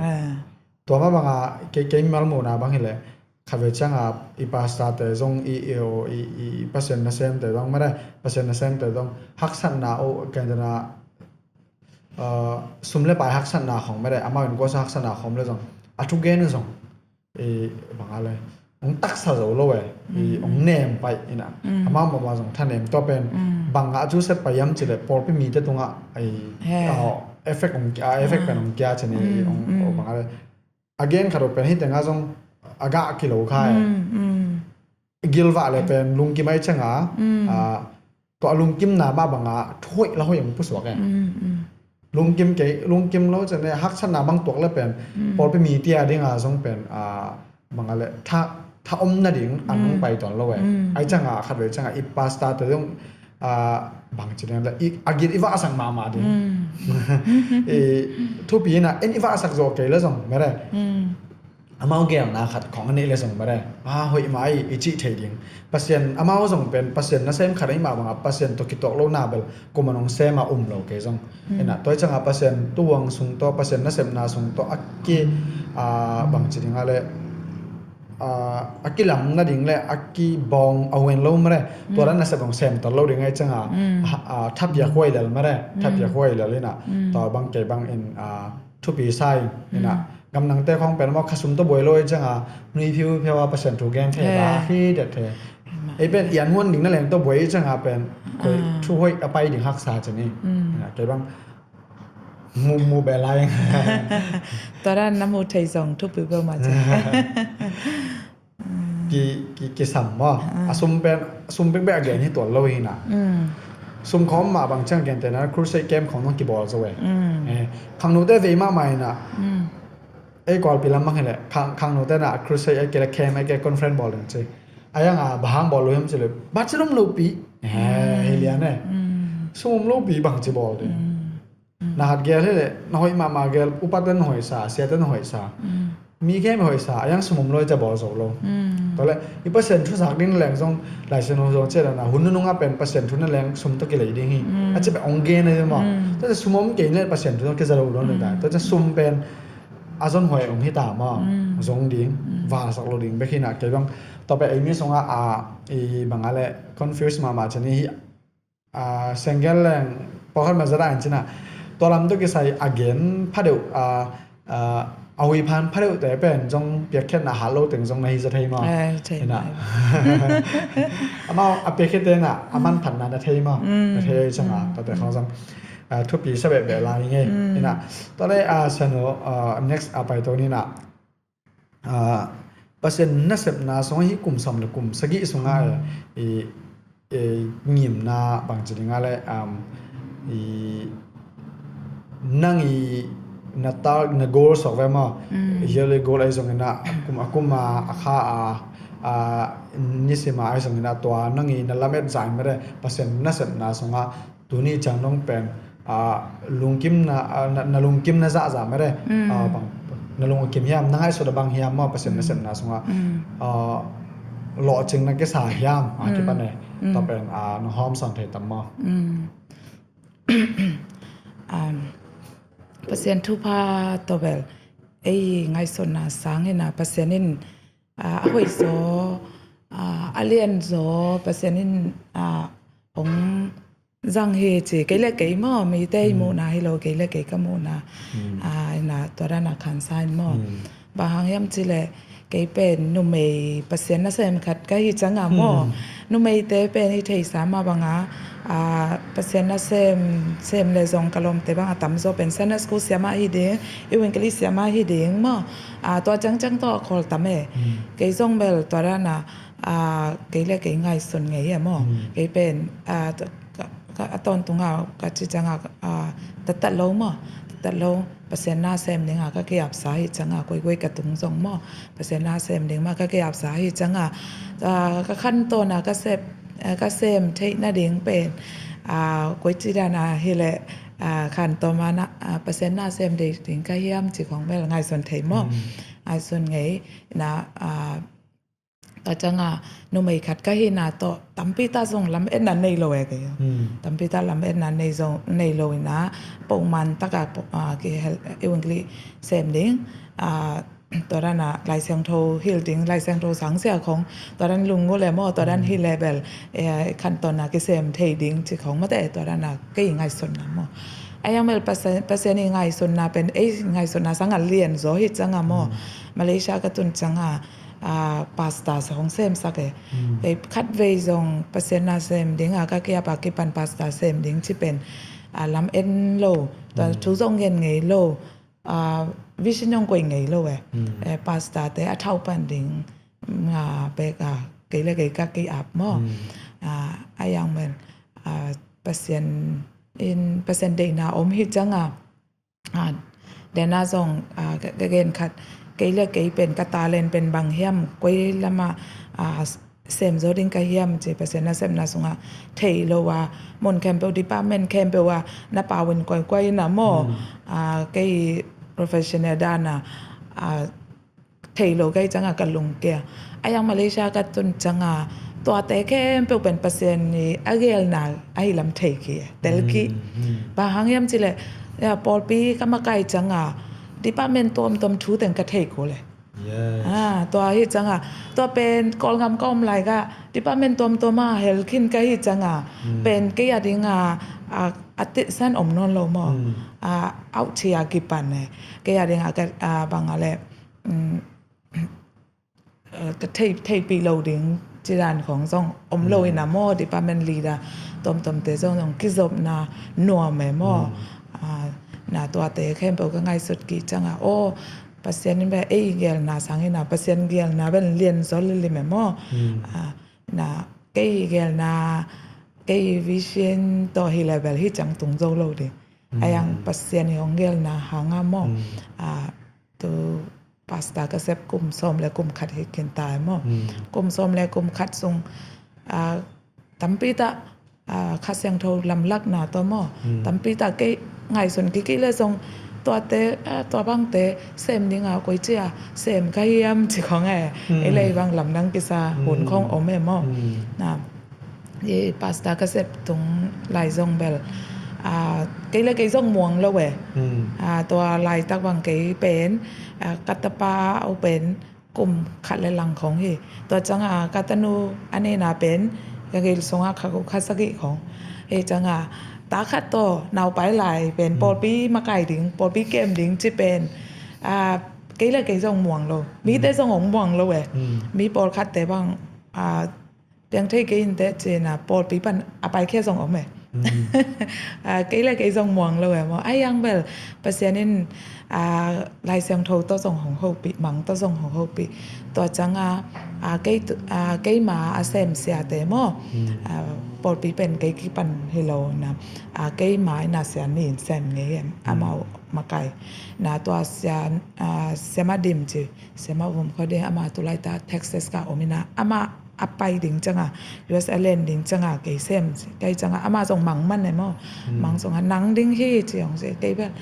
Tua mah banga kei kei mimal muhna bang hileh khat vei cianga i pastorte zong i i i Pasian nasemte zong mare Pasian nasemte zong haksatna o kentena sum le pai haksatna khong mare amau in kuasa haksatna khom le zong a thugen zong i banga le ong taksa zo lo e. I ong nem pai ina amau mama zong thanem tua pen banga a cu set pai yam cileh pawlpi mite tungah ai effect ong effect pen ong kia cini ong banga le a gen khat uh pen hi tenga zong a gah kilo kha e. Gilvah le pen lungkim ai canga tua lungkimna mah banga thuhoih la hoih ang pusuak e. Lungkim kei lungkim lo cene haksatna bang tuak le pen pawlpi mi tia dinga zong pen banga le tha tha om nading an hong pai tuan lo e. Ai canga khat vei canga i pastor te zong bang ci ding le a git i vahsak mahmah ding. Thupi ina en i vahsak zawh kei le zong mere amau gelna khat khong a neih le zong mere a hoih mah i cih thei ding. Pasian amau zong pen Pasian nasem khat ahih mah banga Pasian tawh kituak lo na bel kuman hong sem a um lo kei zong ina tua canga Pasian tuang sung tawh Pasian nasepna sung tawh a ki bang ci ding a le a kilam nading le a kibawng a huen lo mere tua dan nasep hong sem tal lo ding ai canga thapiak huai lel mere thapiak huai lel ina tua bang kei bang in thupi sa in ina Gamdangte khawng pen maw, kha sum tawh buai lo i cianga nui phiuphiu a Pasian thu gen thei, va hi det thei. Ei pen i an huan ding na leng tawh buai i cianga pen koi thu hoih a pai ding haksa ci ni. Kei bang mu mu be lai. Tua dan na mu thei zong thupi peuhmah ci. Ki, ki, kisam maw. A sum pen, sum bekbek a gen hi tuan lo hi na. Sum khawm mah bang ciang gentehna crusade camp khawng nong kibawl zo e. Khangnote vei mahmah hi na. Ei Kawlpi lam bang hileh khang, khangnote na crusade ei kei le camp ei kei conference bawl ding ci. A yang a bang hang bawl lo hiam ci le budget om lo pi. Hi lian e. Sum om lo pi bang ci bawl ding. Na hat gel hileh na hoih mahmah gel, upate na hoihsa, siate na hoihsa. Mi khempeuh hoihsa a yang sum om lo i ca bawl zo lo. Tua le i Pasian thu zak ding na leng zong Laisiangtho zong ciah dana hun nunung a pen Pasian thu na leng sum tawh kilei ding hi. A ci pen ong gen a hi maw. Tua ca sum om kei le Pasian thu zong kiza lo lo na ta. Tua ca sum pen a zon huai ong hi ta maw. Zong ding, valsak lo ding bek hi na kei bang. Tua pen ei mi sungah a, i bang a le confuse mahmah ci ni hi. Single leng pawlkhat mah zat a en cina tua lam tawh kisai a gen phadeuh, a huiphan phadeuhte pen zong piakkhiatna hat lo teng zong na hi za thei maw? Amau a piakkhiatte na a manphatna na thei maw? Na thei canga tate khawng zong thupi sa behbeh lai ngei. Ina tua le a sano next a paito ni na. Pasian nasepna sungah hi kum sawm le kum sagih sungah i, i ngimna bangci dingah le i nang i na ta na goal sawk ve maw? Yearly goal ahi zongin a kum a kum a a kha a a nisim a ahi zongin a tua nang i na lamet zai mede Pasian nasepna sungah tuni ciang dong pen lungkimna na lungkimna zahzah mede bang na lungkim hiam na ngaihsut a bang hiam maw Pasian nasepna sungah lawhcing na kisa hiam a kipan e. Tua pen na hawm sawn thei tam maw? Pasian thupha tawh bel ei ngaihsutna sangin a Pasian in a hoih zaw a lian zaw Pasian in hong zang hi ci kei le kei maw mite i muhna hi lo kei le kei ka muhna. Ina tua dana khansa in maw bang hang hiam ci le kei pen numei Pasian nasem khat ka hi canga maw numeite pen i theisa mah banga Pasian nasem sem le zong ka lawmte bang a tamzaw pen Sunday school siamah hi ding i wingkali siamah hi ding maw. Tua ciangciang tawh a khawl tam e. Kei zong bel tua dana kei le kei ngaihsun ngei e maw kei pen a tawntunga ka ci canga tattat lo maw tattat lo Pasian nasem dinga ka kiapsa hi canga koikoi ka tung zong maw Pasian nasem ding mah ka kiapsa hi canga ka khantawna ka sem theih nading pen koici dana hileh khantawma Pasian nasem ding ka hiam ci khong bel ngaihsun thei maw? Ngaihsun ngei na Tua cianga numei khat ka hihna tawh tampi ta zong lam etna nei lo e kei. Tampi ta lam etna nei zong nei lo ina pohman taka kihel i wingkli sem ding tua dana Lai Siangtho hil ding Lai Siangtho sangsia khong tua dan lungu le maw tua dan hi le bel khantawnna kisem thei ding ci khong mate tua dana kei ngaihsutna maw. A yang bel Pasian i ngaihsutna pen ei ngaihsutna sanga lian zaw hi cianga maw. Malaysia ka tun cianga pastor sa hong semsak e. Kei khatvei zong Pasian na sem ding a ka kiap a kipan pastor sem ding ci pen lam en lo tua thu zong ngen ngei lo vision zong koih ngei lo e. Pastor te a thaupan ding nga pek a kei le kei ka kiap maw. A yang men Pasian in Pasian deihna om hi cianga Dena zong ka gen khat kei le kei pen ka talent pen bang hiam koi lama sem zo ding ka hiam ci Pasian nasepna sunga thei lo a mun khempeuh department khempeuh a na pau in koikoi ina maw kei professional dana thei lo kei canga ka lungkia. A yang Malaysia ka tun canga tuate khempeuh pen Pasian i a gelna ahi lam thei ki tel ki. Bang hang hiam ci le pawlpi ka makai canga department tuamtuam thu teng ka thei ko le. Tua hi canga tua pen Kawlgam ka om lai ka department tuamtuam a hel khin ka hi canga pen kei a dinga a tihsan om nawn lo maw. A auh thia kipan e. Kei a ding a ka a bang a le ka thei theipih lo ding ci dan khong zong om lo ina maw, department leader tomtomte zong zong kizopna nuam e maw. Na tuate khempeuh ka ngaihsut kik cianga aw, Pasian in bel ei gelna sang ina Pasian gelna bel lian zaw lilim e maw. Na kei gelna kei vision tawh hi level hi ciang tung zo lo ding. Ayang Pasian i hong gelna hanga maw. Tu pastor ka sep kum sawm le kum khat hi kintai maw. Kum sawm le kum khat sung tampi ta Kha Siangtho lamlakna tawh maw. Tampi ta kei ngaihsun kikei le zong tuate tua bangte sem dinga koi cia sem ka hiam ci khong e. Ei le bang lamdang kisa hun khong om e maw. Na i pastor ka sep tung lai zong bel kei le kei zong muang lo e. Tua laitak bang kei pen ka tapa au pen kum khat le lang khong hi. Tua cianga ka tanu a nina pen ka gil sunga kha khat sagih khong hi. Cianga ta khat tawh naupai lai pen pawlpi makai ding pawlpi kem ding ci pen kei le kei zong muang lo. Mite zong hong muang lo e. Mi pawlkhatte bang piang thei kei inteh cina pawlpi pan a paikhia zong om e. Kei le kei zong muang lo e maw. Ayang bel Pasian in Lai Siangtho tawh zong hong hopih, mang tawh zong hong hopih. Tua cianga keima a sem siate maw. Pawlpi pen kei kipan hi lo na keima ina sia ni in sem ngei em amau makai. Na tua sia siama dim ci siama vum kho ding ama tulai ta Texas ka om ina ama a pai ding cianga U S a len ding cianga kei sem kei cianga ama zong mang man e maw. Mang zong a nang ding hi ci hong si kei bel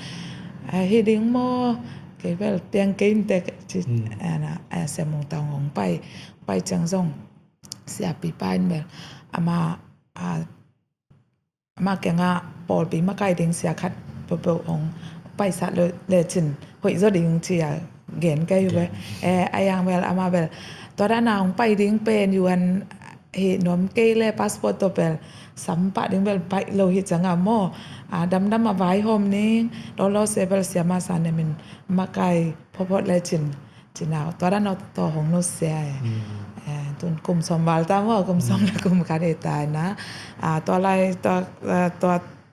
hi ding maw. Kei bel piang kei intek ci. Siamung tang hong pai pai ciang zong siapi pa in bel ama ama kianga pawlpi makai ding sia khat peuhpeuh hong paisah lecin hoih zaw ding ci a gen ka hi ve. Ayang bel ama bel tua dana hong pai ding pen yuan hi nuam kei le passport tawh bel sampah ding bel paih lo hi cianga maw. Damdam a vaihawm ning lawlawse bel siama sa nemin makai phawphawt lecin cinau tua dan tawh hong nusia e. Tun kum sawm val ta maw kum sawm le kum khat e ta ina. Tua lai tua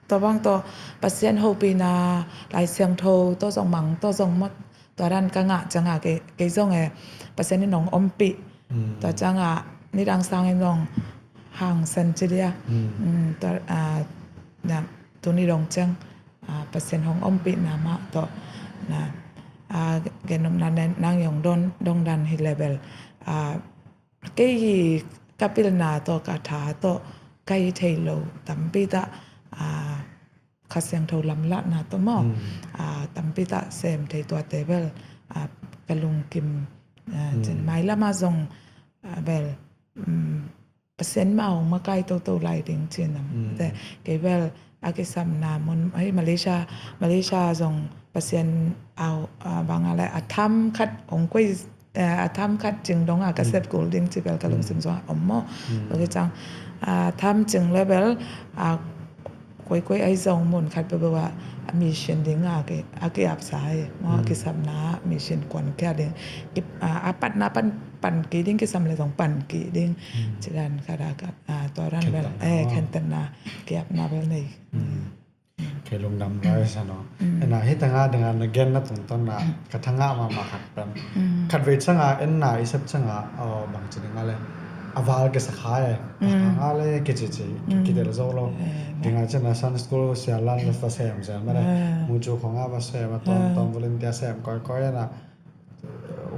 tua bang tawh Pasian hopihna Lai Siangtho tawh zong mang tawh zong maw tua dan ka ngah cianga kei zong e Pasian in hong ompih. Tua cianga nidang sangin zong hangsan ci dia. Tuni dong ciang Pasian hong ompihna mah tawh na genopna nang yong dongdan hi level kei hi ka pilna tawh ka tha tawh ka hi thei lo tampi tah Kha Siangtho lamlahna tawh maw tampi tah sem thei tuate bel ka lungkim cin mai lama zong bel Pasian mah hong makai toto lai ding cin am. Kei bel a kisapna mun hei Malaysia Malaysia zong Pasian au bang a lai a tham khat hong koi a tham khat cing dong a ka set kul ding ci bel ka lungsim zong a om maw. Bagi cang a tham cing le bel a koikoi ai zong mun khat peuhpeuh ah a mission ding a ki a ki apsa ai maw a kisapna mission kuan kia ding a patna pan pan ki ding kisam le zong pan ki ding ci dan khat a tua ran bel eh khentatna ki apna bel nei. Kei lungdam lai sa no. Ena hi tanga dinga na gen na tungtang na ka thanga mama khat pen khat vei changa en na i sep changa bang ci dinga le a val ke sakha e. Ka nga le ke ci ci ki del zo lo. Dinga chena Sunday school sia lan le fa sem sem mare mu chu khonga va sem a tom tom volunteer sem koi koi ena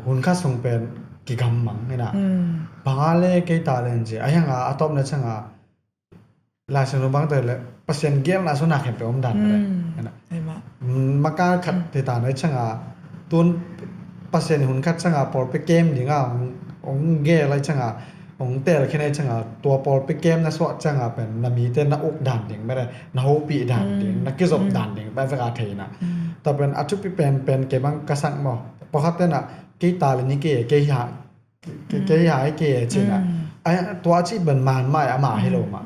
hun kha sung pen ki gam mang ena banga le kei ta len ci a hianga a tom le changa Lai Siangtho bang te le Pasian gelna suna khempeuh om dan le ena maka khat te ta na changa tun Pasian hun khat changa pawlpi kem dinga ong ge lai changa ong tel khen ai changa tua pawlpi kem na suah changa pen na mite na uk dan ding mere na hopi dan ding na kizop dan ding pen veka theina ta pen a thupi pen pen ke bang ka sang mo pakhat te na kei ta le ni ke kei ha kei ha kei cina tua chi ben man mai ama hi lo ma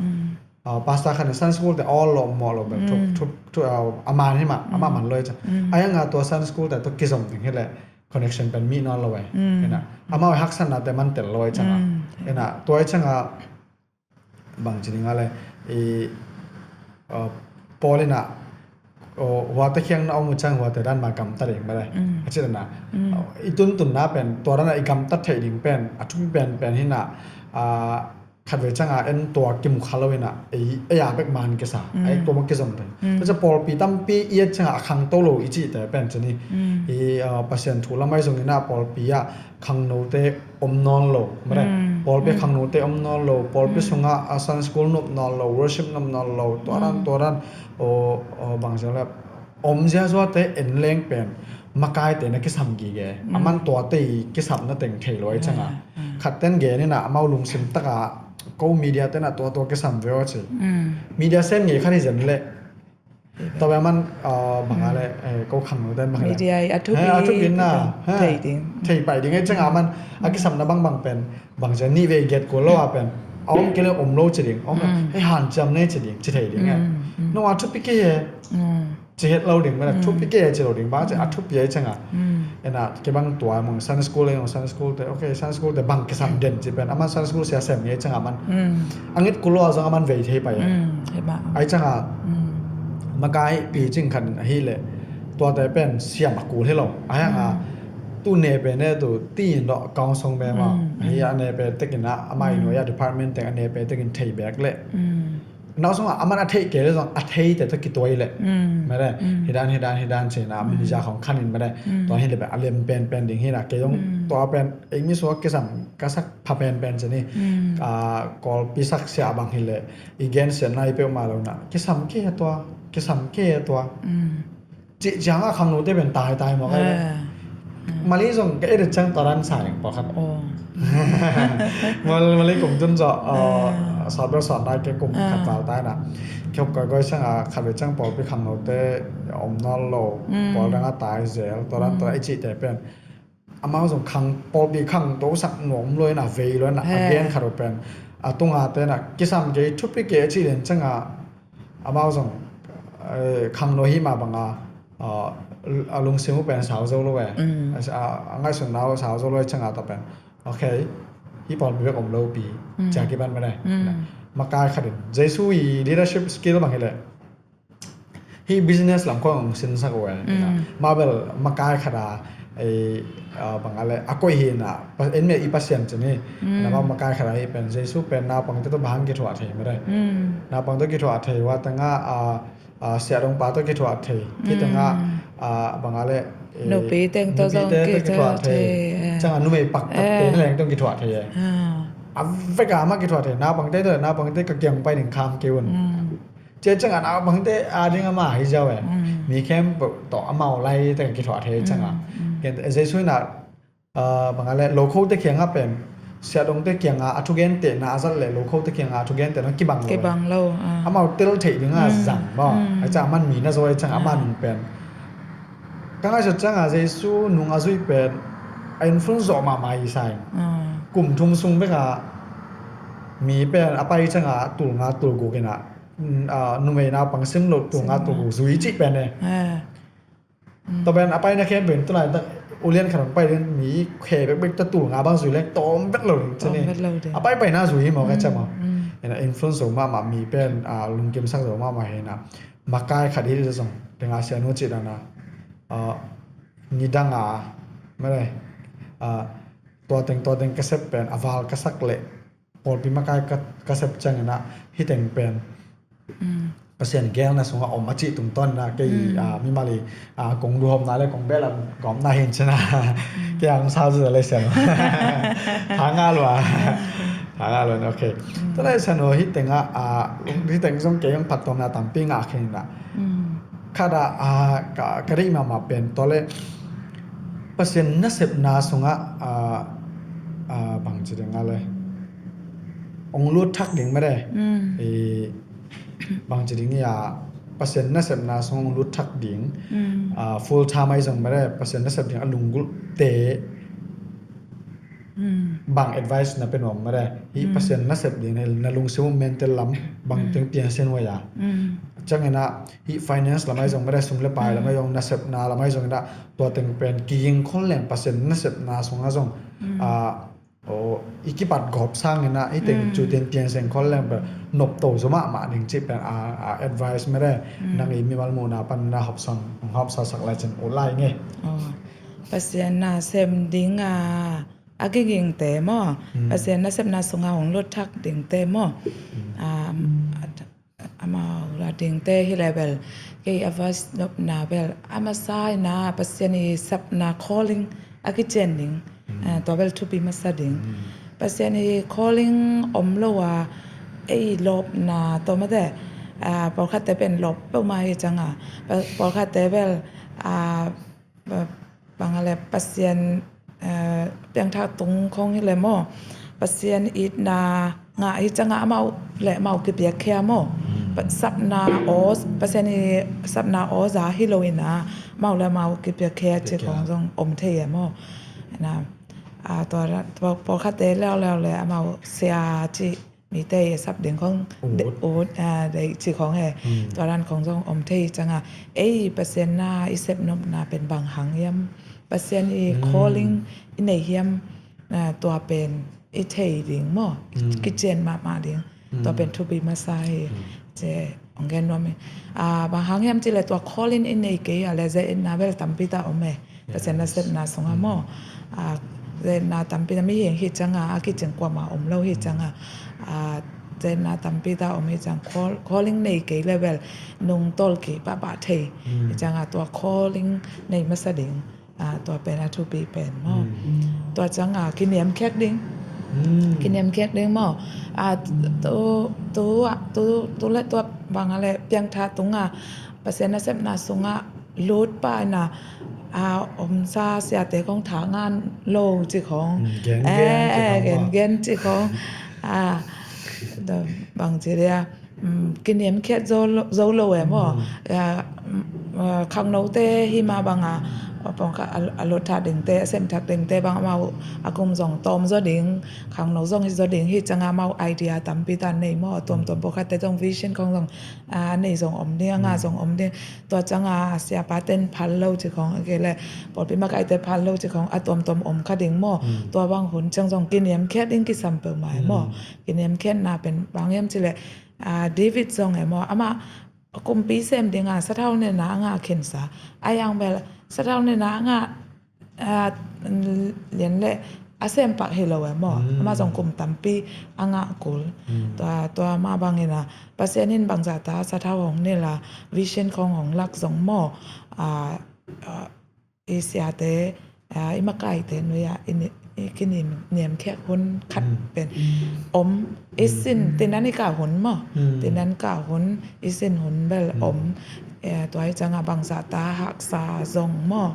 uh, pastor khat in Sunday school te awl lo, mawh lo bel, thu, thu, thu, uh, a man hi mah, amah man lo hi ciang. A hiang a tua Sunday school te tua kizom ding hi leh connection pen mih nawn lo eh. Ina, amau haksatna te man tel lo hi ciang a. Ina, tua hi ciang a, bang ci ding a le, i, uh, Paul ina, uh, huate kiang na om uh ciang huate dan ma gamta ding mah le. A ci dana. Uh, i tuntunna pen, tua dana i gamta thei ding pen, a thupi pen pen hina, uh, khat vei ciang a en tua kimu kha lo ina, ei, ei a bek man kisa, ei tua ma kizom thei. Tua ciang pawlpi tampi i et ciang a khangto lo i cihte pen ci ni. I, uh, Pasian thu lamai zong ina pawlpi a, khangnote om nawn lo, mare. Pawlpi khangnote om nawn lo, pawlpi sungah a Sunday school nop nawn lo, worship nop nawn lo, tua dan, tua dan, o, o, bang zia le, om ziazua te en leng pen, makaite na kisam gige. Aman tuate i kisam na teng thei lo i ciang a. Khat ten gen ina, amau lungsim taka, ko media tena tua tua kisam ve o ci. Media sem ngei khat hi zen le, Tua bang man, uh, bang a le, eh, ko khangno ten bang a le. Media i a thupi, eh, a thupi na, ha, thei ding. Thei pai ding, eh, ciang a man, a kisamna bang bang pen, bang ciang ni ve get ko lo a pen. A om kei le om lo ci ding, om, eh, hanciam nei ci ding, ci thei ding, eh. No a thupi kei e, ci het lo ding, man a thupi kei e ci lo ding, bang ci a thupi e ciang a. Ena, kei bang tua mong Sunday school e, mong Sunday school te, okay, Sunday school te bang kisam den ci pen, aman Sunday school sia sem nge ciang a man. A ngit kul lo a zong aman vei thei pai e. Ai ciang a, makai pi cing khan ahi le, tua te pen siam a kul hi lo. A hiang a, tu ne pen e tu, ti in lo, kong song be ma. Ahi a ne pen tekin a, amai no ya department teng a ne pen tekin thei bek le. Nau sung a, aman a thei kei le zong, a thei te to kituai le. Mare, hidan, hidan, hidan cina, min ja khong khanin mare. Tua hin le pen, a lem pen pen ding hina, kei zong, tua pen, ei mi suak kisam, ka sak pha pen pen cini. A, kol pi sak sia bang hi le, i gen sia nai pe ma lo na. Kisam ke tua, kisam ke tua. Ci ciang a khangno te pen tai tai mawk ai le. Mali zong ka edit ciang tua dan sa eng pawlkhat. Mali kum tun zaw, sawt bel sawt nai ke kum khat val tai na. Kiok ka goi ciang a khat ve ciang pawlpi khangno te om nawn lo. Pawl dang a tai zel, tua dan tua i ci te pen. Amau zong khang, pawlpi khang to sak nuam lo ina vei lo ina a gen khat uh pen. A tunga te na kisam ke thupi ke ci den ciang a amau zong, eh, khangno hi ma bang a, a, a lungsim uh pen sau zo lo e. A, a ngaihsutna uh sau zo lo e ciang a ta pen. Okay, hi pawlpi bek om lo pi. Cia kipan mene. Makai khat in. Jesu i leadership skill bang hi le. Hi business lam khong sinsak uh e. Mabel makai khat a, eh, bang a le, a koih hi na, en me i Pasian cini. Na ma makai khat a hi pen, Jesu pen naupang te to bang kithuah thei mene. Naupang to kithuah thei, hua teng a, a, a, siahdongpa to kithuah thei. Hih teng a, a, bang a le, eh, nupi teng to zong kithuah thei. Ciang a numei pakpak te na leng to kithuah thei e. A vek a ma kithuah thei. Naupang te to, naupang te ka kiang pai ning kham kei un. Cia ciang a naupang te a ding a ma hi ziau e. Mi khempeuh tawh amau lai te ka kithuah thei ciang a. Jesu in a, a, bang a le, lokho te kiang a pen, siahdong te kiang a, a thugentehna a zat le, lokho te kiang a, a thugentehna kibang lo. Kibang lo, a. Amau tel theih ding a zang maw. Ai ciang a man mi na zaw ai ciang a man nung pen. Ka ngaihsut ciang a Jesu nung a zuih pen, a influence zawh mahmah i sa in. Kum thum sung bek a, mi pen, a pai ciang a, tul nga, tul guk in a, a, numei naupang sim lo, tul nga, tul guk zui cih pen e. Tua pen a paina khempeuh in tulai tak ulian khat hong pai ding mi khe bekbek ta tul nga bang zui leng tawm bek lo ding cini. A pai paina zui hi maw ka cam maw. Ena influence zo mahmah mi pen, a, lungkimsak zo mahmah hi na. Makai khat hi zong tenga sianu cih dana. A, nidang a, mene, a, tua teng tua teng ka sep pen a val ka sak leh pawlpi makai ka, ka sep ciangin ah hih teng pen Pasian geelna sungah om a cih tungtawn in ah kei, ah, mimal i, ah, kong duhawmna le kong behlap gawmna hi in cin ah kei ang sau zu le sian. Tha ngah lua. Tha ngah lua, ok. Tua le sian uh hih tengah, ah, hih teng zong kei zong phattuamna tampi ngah khin in ah. Khat ah, ah, ka, ka deih mahmah pen tua le Pasian nasepna sungah, ah, ah, bangci ding a le ong lut thak ding mede. I bangci ding i a Pasian nasepna sungah ong lut thak ding. Ah, full time ahi zong mede Pasian nasep ding a lunggulhte. bang advice na pe nuam mare? Hih Pasian nasep ding na lungsim uh mental lam bang teng piansen huai a? Ciangin ah hih finance lam ahi zong mare, sum le pai lam ahi zong, nasepna lam ahi zong in ah tua teng pen kiging khol leng Pasian nasepna sungah zong ah, i kipat gawp sangin ah hih teng cu teng piansen khol leng pen nopto zaw mahmah ding cih pen a, a advice mare. Nang i mimal muhna pan na hopsan, hopsa sak lai cin ut lai nge. Pasian nasem ding a a kigingte maw, Pasian nasepna sungah hong lut thak dingte maw, amau la dingte hi le bel, kei a vas nopna bel a masa ina Pasian i sapna calling a kician ding. Tua bel thupi masa ding. Pasian i calling om lo a ei lawpna tawmate, pawlkhatte pen lawp peuhmah hi cianga, pawlkhatte bel bang a le Pasian piangthak tung khong hi le maw, Pasian itna ngah hi cianga amau le amau kipiakkhia maw, sapna aw, Pasian i sapna aw za hi lo ina amau le amau kipiakkhia ci khong zong om thei e maw. Ina tua pawlkhatte leuleu le amau sia ci mite i sap ding khong ut deih ci khong he. Tua dan khong zong om thei cianga ei Pasian na i sep nopna pen bang hang hiam, Pasian i calling i nei hiam, tua pen i thei ding maw, kician mahmah ding. Tua pen thupi masa hi. Ci ong gen nuam hi. Bang hang hiam ci le tua calling i nei kei a le zetna bel tampi ta om e. Pasian nasepna sungah maw, zetna tampi ta, mihing hi cianga a kicing kuamah om lo hi cianga, zetna tampi ta om hi cianga, calling nei kei le bel nungtolh kei pahpah thei hi cianga tua calling nei masa ding. Tua pen a thupi pen maw. Tua cianga kiniamkhiat ding, kiniamkhiat ding maw. Tu, tu, tu le tua bang a le piangthak tunga Pasian nasepna sungah lut pah ina omsa siate khong thak ngan lo ci khong, gengen ci khong, bang ci dia, kiniamkhiat zo lo e maw. Khangnote hi mah banga a lotthak dingte, a semthak dingte bang amau a kum zong tawm zaw ding, khangno zong hi zaw ding hi cianga amau idea tampi ta nei maw. Tuamtuam pawlkhatte zong vision khong zong a nei zong om ding, a ngah zong om ding. Tua cianga siapa ten phal lo ci khong, a kei le pawlpi makaite phal lo ci khong a tuamtuam om kha ding maw. Tua bang hun ciang zong kiniamkhiat ding kisam peuhmah e maw. Kiniamkhiatna pen bang hiam ci le David zong e maw, amah kumpi sem dinga sathau nena a ngah khinsa, a yang bel sathau nena a ngah lian le a sempak hi lo e maw. Amah zong kum tampi a ngah kul. Tua, tua mah bangina Pasian in bangzahta sathau hong nila vision khong hong lak zong maw, i siate, i makaite nuia i kiniamkhiat hun khat pen om. I sin tinan i kah hun maw, tinan kah hun, i sin hun bel om. Tua hi cianga bangzahta haksa zong maw,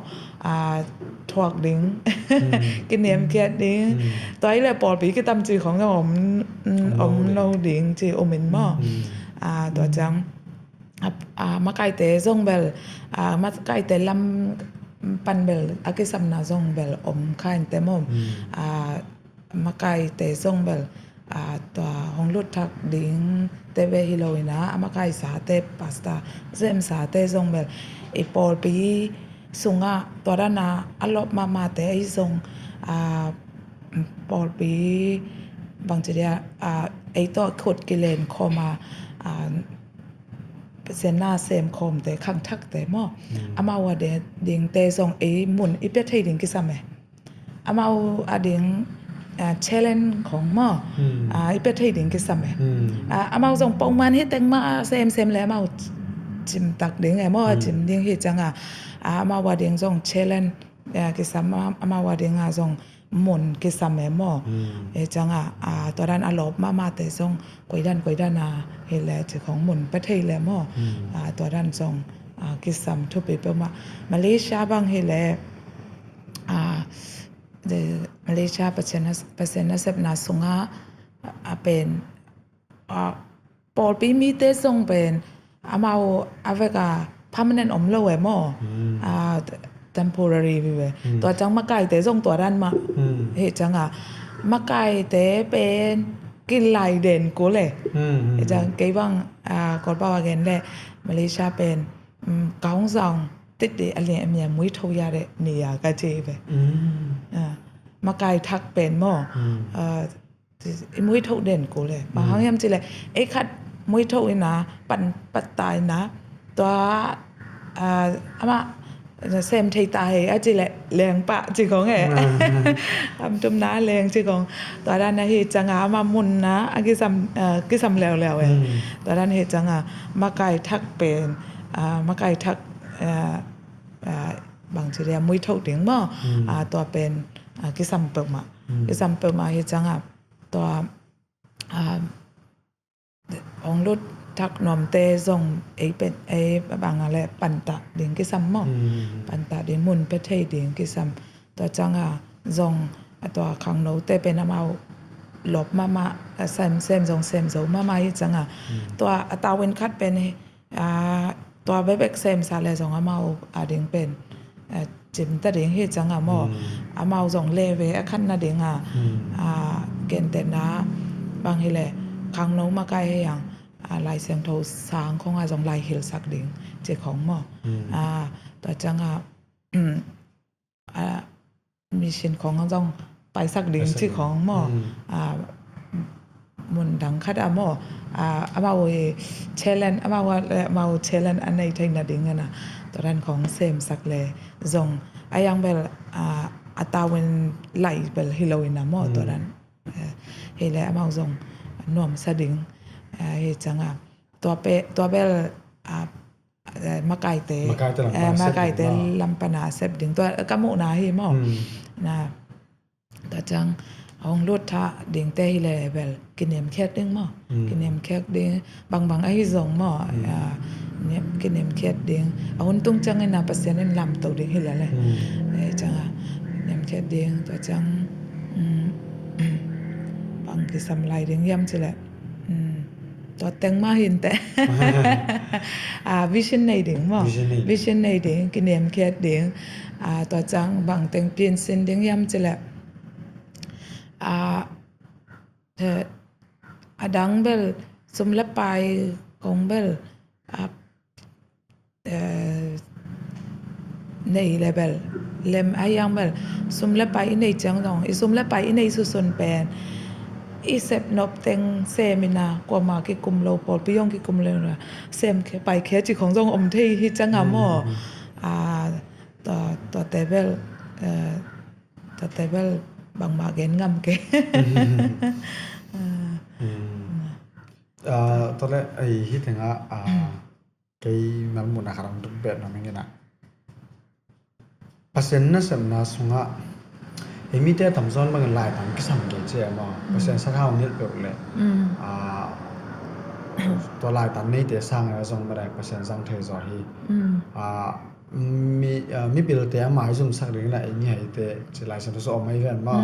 thuak ding, kiniamkhiat ding. Tua hi le pawlpi kitam ci khong zong om, om lo ding ci om in maw. Tua ciang a makaite zong bel, a makaite lam pan bel a kisamna zong bel om kha in te maw. A makaite zong bel, a tua hong lutthak dingte ve hi lo ina a makaisate, pastor zemsate zong bel i pawlpi sungah tua dana a lawp mahmahte ahi zong, a pawlpi bang ci dia, a ei tawh khut kilen khawma, a Pasian na sem khawmte, khangthakte maw. Amau a dingte zong ei mun i pia thei ding kisam e. Amau a ding challenge khong maw, i pia thei ding kisam e. Amau zong pongman hi teng mah a semsem le amau cimtak ding e maw, a cim ding hi cianga, amau a ding zong challenge kisam, amau a dinga zong mun kisam e maw. E cianga tua dan a lawp mahmahte zong koidan koidan a hi le ci khong mun pia thei le maw. Tua dan zong kisam thupi peuhmah. Malaysia bang hi le, Malaysia Pasian nasepna sungah a pen pawlpi mite zong pen amau a veka permanent om lo e maw. Temporary hi ve. Tua ciang makaite zong tua dan mah hi cianga makaite pen kilai den kul e. Hi ciang kei bang, ah, Kawlpau a gen leh Malaysia pen, um, ka hong zang tit dih a lian a mian mui tho ya deh ni ya ka ci ve. Ah, makai thak pen maw. Ah, i mui tho den kul e. Bang hang hiam ci leh ei khat mui tho ina pan pat ta ina tua, ah, amah sem thei ta hei a ci leh leng pah ci khong e. Am tum na leng ci khong. Tua dan ahi cianga amah mun na a kisam, ah, kisam leuleu e. Tua dan ahi cianga makai thak pen, ah, makai thak, ah, ah, bang ci leh mui tho ding maw. Ah, tua pen, ah, kisam peuhmah. Kisam peuhmah hi cianga tua, ah, hong lut thak nuamte zong ei pen, ei bang a leh pantah ding kisam maw. Pantah ding mun pia thei ding kisam. Tua cianga zong a tua khangnote pen amau lop mahmah, a sem, sem zong sem zo mahmah hi cianga. Tua a tavuan khat pen hi, ah, tua bekbek semsa leh zong amau a ding pen, ah, cimta ding hi cianga maw. Amau zong leh ve a khat nadinga, ah, gentehna bang hi leh khangno makai hi ang, ah, Lai Siangtho sang khonga zong lai hilhsak ding ci khong maw. Ah, tua cianga, ah, mission khong zong paisak ding ci khong maw. Ah, mun dang khat a maw. Ah, amau i challenge, amau a, amau challenge a nei theihna ding ana. Tua dan khong semsak leh zong a yang bel, ah, a tavuan lai bel hi lo ina maw tua dan. Eh, hi leh amau zong nuamsa ding, eh, hi cianga. Tua pe, tua bel, ah, eh, makaite, makaite lam pana sep ding maw. Tua ka muhna hi maw. Na, tua ciang hong lut thak dingte hi leh bel kiniamkhiat ding maw. Kiniamkhiat ding, bangbang ahi zong maw. Ah, kiniamkhiat ding. A hun tung ciangin a Pasian in lamto ding hi leh leh. Eh, cianga kiniamkhiat ding, tua ciang, um, bang kisam lai ding hiam ci leh. Tua teng mah hi inteh. Ah, vision nei ding maw. Vision nei ding, kiniamkhiat ding. Ah, tua ciang bang teng piansin ding hiam ci leh. Ah, a dang bel sum le pai kong bel, ah, eh, nei leh bel lem a yang bel sum le pai i nei ciang zong, i sum le pai i nei susun pen i sep nop teng sem ina, kuama kikum lo, pawlpi zong kikum lo ina sem khia, pai khia ci khong zong om thei hi cianga maw. Ah, tua, tuate bel, eh, tuate bel bangmah gen ngam kei. Ah, tua leh ei hi tenga, ah, kei malmuhna khat hong tung pet nuam ing ina. Pasian nasepna sungah ei mite tamzaw in bangin laitan kisam kei ci e maw. Pasian sathau nilh peuh leh, ah, tua laitan neite sang a zong madai Pasian zang thei zaw hi. Ah, mi, ah, mipilte a maizumsak ding ina ei mihaite ci Lai Siangtho sung om ahi ven maw.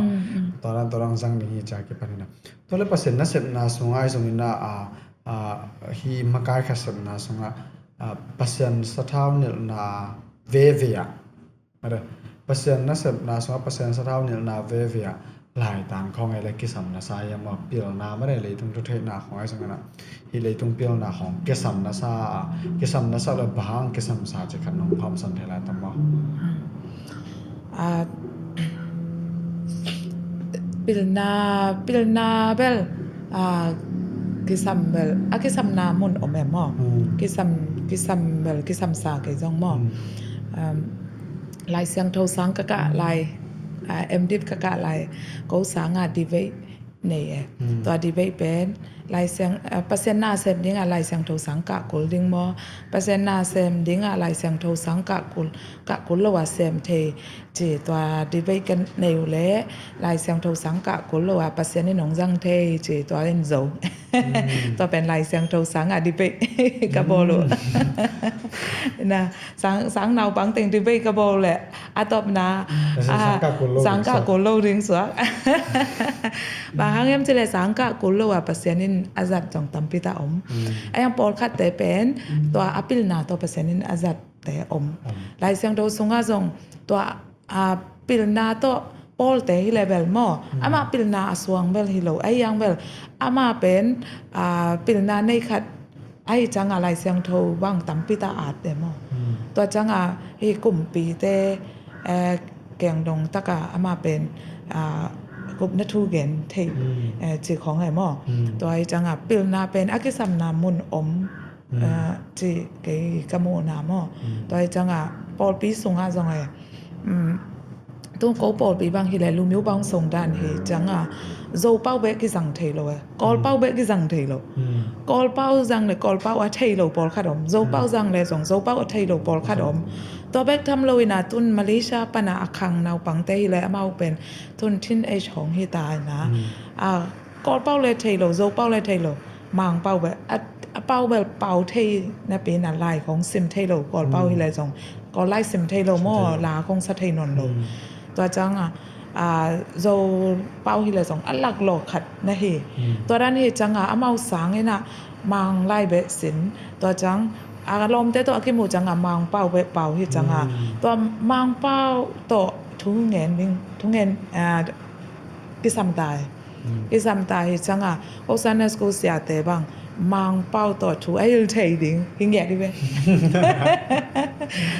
Tua dan, tua dan zang ding hi cia kipan ina. Tua leh Pasian nasepna sungah ahi zong ina, ah, ah, hi makai khat sepna sungah, ah, Pasian sathau nilhna veve ah. Mare, Pasian nasepna sungah Pasian sathau nilhna veve ah laitan khong ei leh kisam nasa hiam maw, pilna mare, leitung thutheihna khong ahi zong ina. Hi leitung pilna khong kisam nasa, kisam nasa leh bang hang kisamsa ci khat nong phamsan thei lai tam maw. Ah, pilna, pilna bel, ah, kisam bel, a kisamna mun om e maw. Kisam, kisam bel, kisamsa kei zong maw. Um, Lai Siangtho sang ka kah lai, ah, M.Div ka kah lai, ko sanga debate nei e. Tua debate pen Lai Siang, ah, Pasian na sem dinga Lai Siangtho sang kah kul ding maw. Pasian na sem dinga Lai Siangtho sang kah kul, kah kul lo a sem thei ci tua debate ka nei uh leh Lai Siangtho sang kah kul lo a Pasian in hong zang thei ci tua in zo. Tua pen Lai Siangtho sanga debate ka bawl uh. Na, sang, sang naupang teng debate ka bawl leh a tawpna, sang kah kul lo ding suak. Bang hang hiam ci leh sang kah kul lo a Pasian in a zat zong tampi tak om. A yang pawlkhatte pen tua a pilna tawh Pasian in a zatte om. Lai Siangtho sungah zong tua a pilna tawh Pawlte hi le bel maw, amah pilna a suang bel hi lo, ahi hang bel amah pen, aa, pilna nei khat ahi ciangah Lai Siangtho bang tampi tak at e maw. Tua ciangah hih kumpite, eh, kengdong takah amah pen, aa, gupna thu gen thei, eh, ci khawng e maw. Tua hi ciangah pilna pen a kisapna mun om, aa, ci kei ka muhna maw. Tua hi ciangah pawlpi sungah zong e, um, tung ko pawlpi bang hi le Lumyo Bang sung dan hi ciangah Zopau bek kizang thei lo e. Kawlpau bek kizang thei lo. Kawlpau zang le Kawlpau a thei lo pawlkhat om. Zopau zang le zong Zopau a thei lo pawlkhat om. Tua bek tham lo inah tun Malaysia pana a khang naupangte hi le amau pen tun teenage hong hi ta inah. A, Kawlpau le thei lo, Zopau le thei lo. Mangpau bel, a, a pau bel pau thei napi inah lai khong sim thei lo, Kawlpau hi le zong. Kawl lai sim thei lo maw, la khong sa thei nawn lo. Tua ciangah, a, Zopau hi le zong a laklawh khat na hi. Tua dan hi ciangah amau sang inah Mang lai beh sin. Tua ciang a lawmte tawh a kimuh ciangah Mangpau beh pau hi ciangah. Tua Mangpau tawh thu ngen ding, thu ngen, a, kisam ta hi. Kisam ta hi ciangah ko Sunday school siate bang Mangpau tawh thu a hil thei ding hi ngiat hi ve.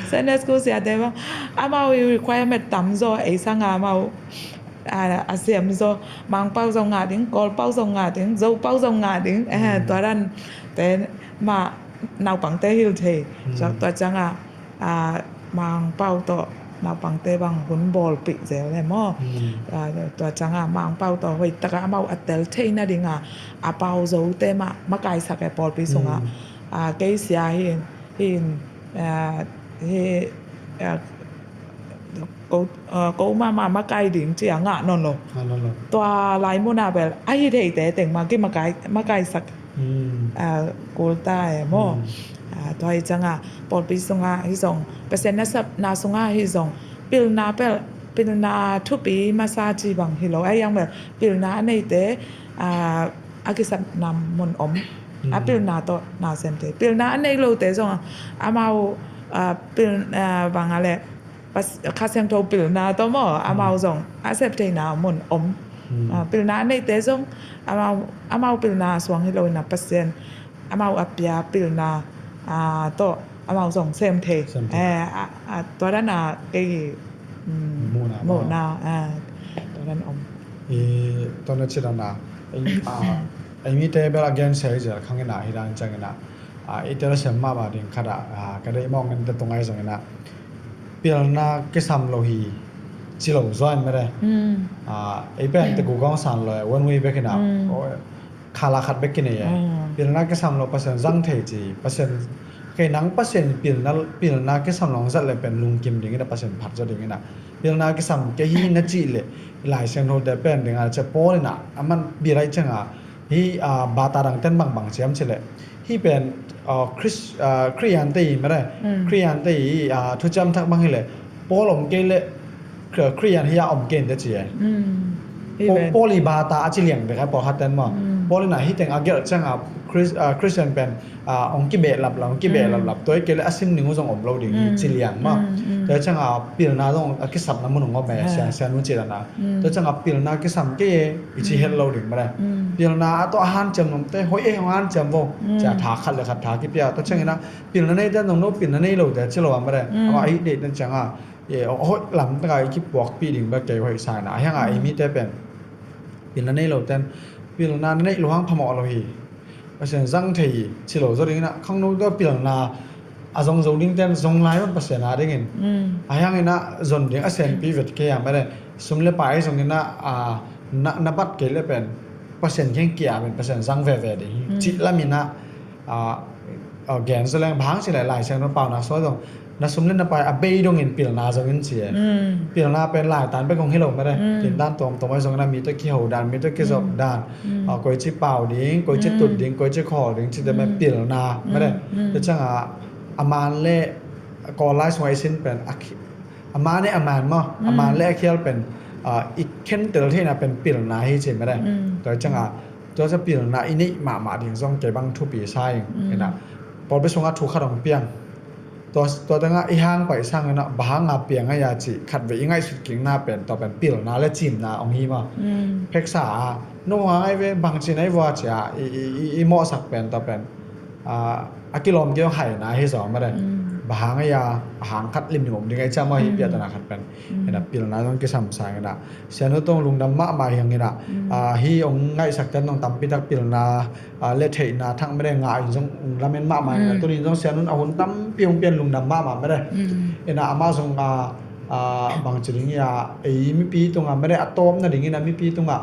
Sunday school siate bang amau i requirement tam zaw ei sangah amau, a, a siam zaw. Mangpau zong ngah ding, Kawlpau zong ngah ding, Zopau zong ngah ding. Eh, tua dan te mah naupangte hil thei. Tua ciangah, a, Mangpau tawh naupangte bang hun bawlpih zel e maw. A, tua ciangah Mangpau tawh hoih takah amau a tel thei nadingah a pau Zote mah makaisak e pawlpi sungah. A, kei sia hi, hi, a, hi, a, ko, a, ko mahmah makai ding ci a ngah nawn lo. Tua lai munah bel a hi theite teng mah kimakai, makaisak, a, kul ta e maw. A, tua hi ciangah pawlpi sungah hi zong, Pasian nasepna sungah hi zong, pilna pel, pilna thupi masa ci bang hi lo. Ahi hang bel pilna a neite, a, a kisapna mun om. A pilna tawh na sem thei. Pilna a nei lote zong amau, a, pil, a, bang a le Kha Siangtho pilna tawh maw, amau zong a sep theihna mun om. A, pilna a neite zong amau, amau pilna suang hi lo inah Pasian amau a pia pilna, a, tawh amau zong sem thei. Sem thei. Eh, a, a, tua dan a kei, mm, muhna, muhna, a, tua dan om. I, tua na ci dan a, ei, a, ei mite bel a gen sia hi zel khang inah hi dan ciang inah, a, i tel siam mahmah ding khat ah, a, ka deih mawng in te tung ahi zong inah pilna kisam lo hi ci lo zaw in mete. A, ei pen te gu gawng san lo e, one way bek inah. Khala khat bek kinei e. Pilna kisam lo Pasian zang thei ci. Pasian, kei nang Pasian pilna, pilna kisam lo zat le pen lungkim ding inah Pasian phat zaw ding inah. Pilna kisam kei hi na cih le Lai Siangtho te pen ding a ci Paul inah a man bil ahi ciangah hi, a, bata dang ten bangbang ciam ci le. Hi pen, a, Khris-, a, Khristian te i mete. Khristian te i, a, thuciam thak bang hi le Paul om kei le Khristian hi a om kei in te ci e. Paul i bata a ci liang bek a pawlkhat ten maw. Paul inah hi teng a gelh ciangah Khristian pen, a, hong kibeh laplap, hong kibeh laplap. Tua hi kei le a sim ding uh zong om lo ding hi ci liang maw. Tua ciangah pilna zong a kisapna mun hong om e, sian, sian uh ci dan a. Tua ciangah pilna kisam kei e i ci het lo ding mete. Pilna a tawh a hanciam nungte hoih e, hong hanciam vo. Cia tha khat le khat tha kipia. Tua ciang inah pilna nei te zong no pilna nei lo te ci lo a mete. Amah a hi deih ten ciangah e, hoih lam takah i kipuakpih ding bek kei hoih sa inah. A hiangah ei mite pen pilna nei lo ten pilna nei lo hang phamawh lo hi. Pasian zang thei hi ci lo zaw ding inah khangno tawh pilna a zong zo ding ten zong lai man Pasian a dingin. A hiang inah zon ding a senpi vet kei a mete. Sum le pai zong inah, a, na, na bat kei le pen Pasian kheng kia pen Pasian zang veve ding hi. Cih lam inah, a, a, gen zaw leng bang hang ci le Lai Siangtho pauna sua zong na sum le na pai a bei dongin pilna zong in ci e. Pilna pen laitan bek hong hi lo mete. Tindan tuamtuam ahi zong inah mi tawh kiho dan, mi tawh kizop dan, a, koici pau ding, koici tut ding, koici khawl ding cite mete pilna mete. Tua ciangah a man le Kawl lai sungah i sin pen a khi-, a man e a man maw, a man le a khial pen, a, i khentel theihna pen pilna hi ci mete. Tua ciangah tua cia pilna i neih mahmah ding zong kei bang thupi sa ing. Inah pawlpi sungah thu khat hong piang. Tua, tua tengah i hang pai sangin ah bang hanga piang a ia cih khatvei i ngaihsut kikna pen tua pen pilna le cimna hong hi maw. Pheksa a no hang ai ve bangci na i vua cia i, i, i, i mawhsak pen tua pen a, a kilawm kei hong haina hi zaw mah de. Bang hang a ia a hang khat limlim om ding ai cia maw hi piatana khat pen. Ina pilna zong kisam sangin ah Sianu tong lungdam mahmah hi hangin ah, a, hi hong ngaihsak ten nong tampi tak pilna, a, le theihna thak mede ngah in zong lamen mahmah in ah, tunin zong Sianu in a hun tampi hong pian lungdam mahmah mede. Ina amah zong, a, a, bangci ding ia ei mipi tungah mede a tawpna dingin a mipi tungah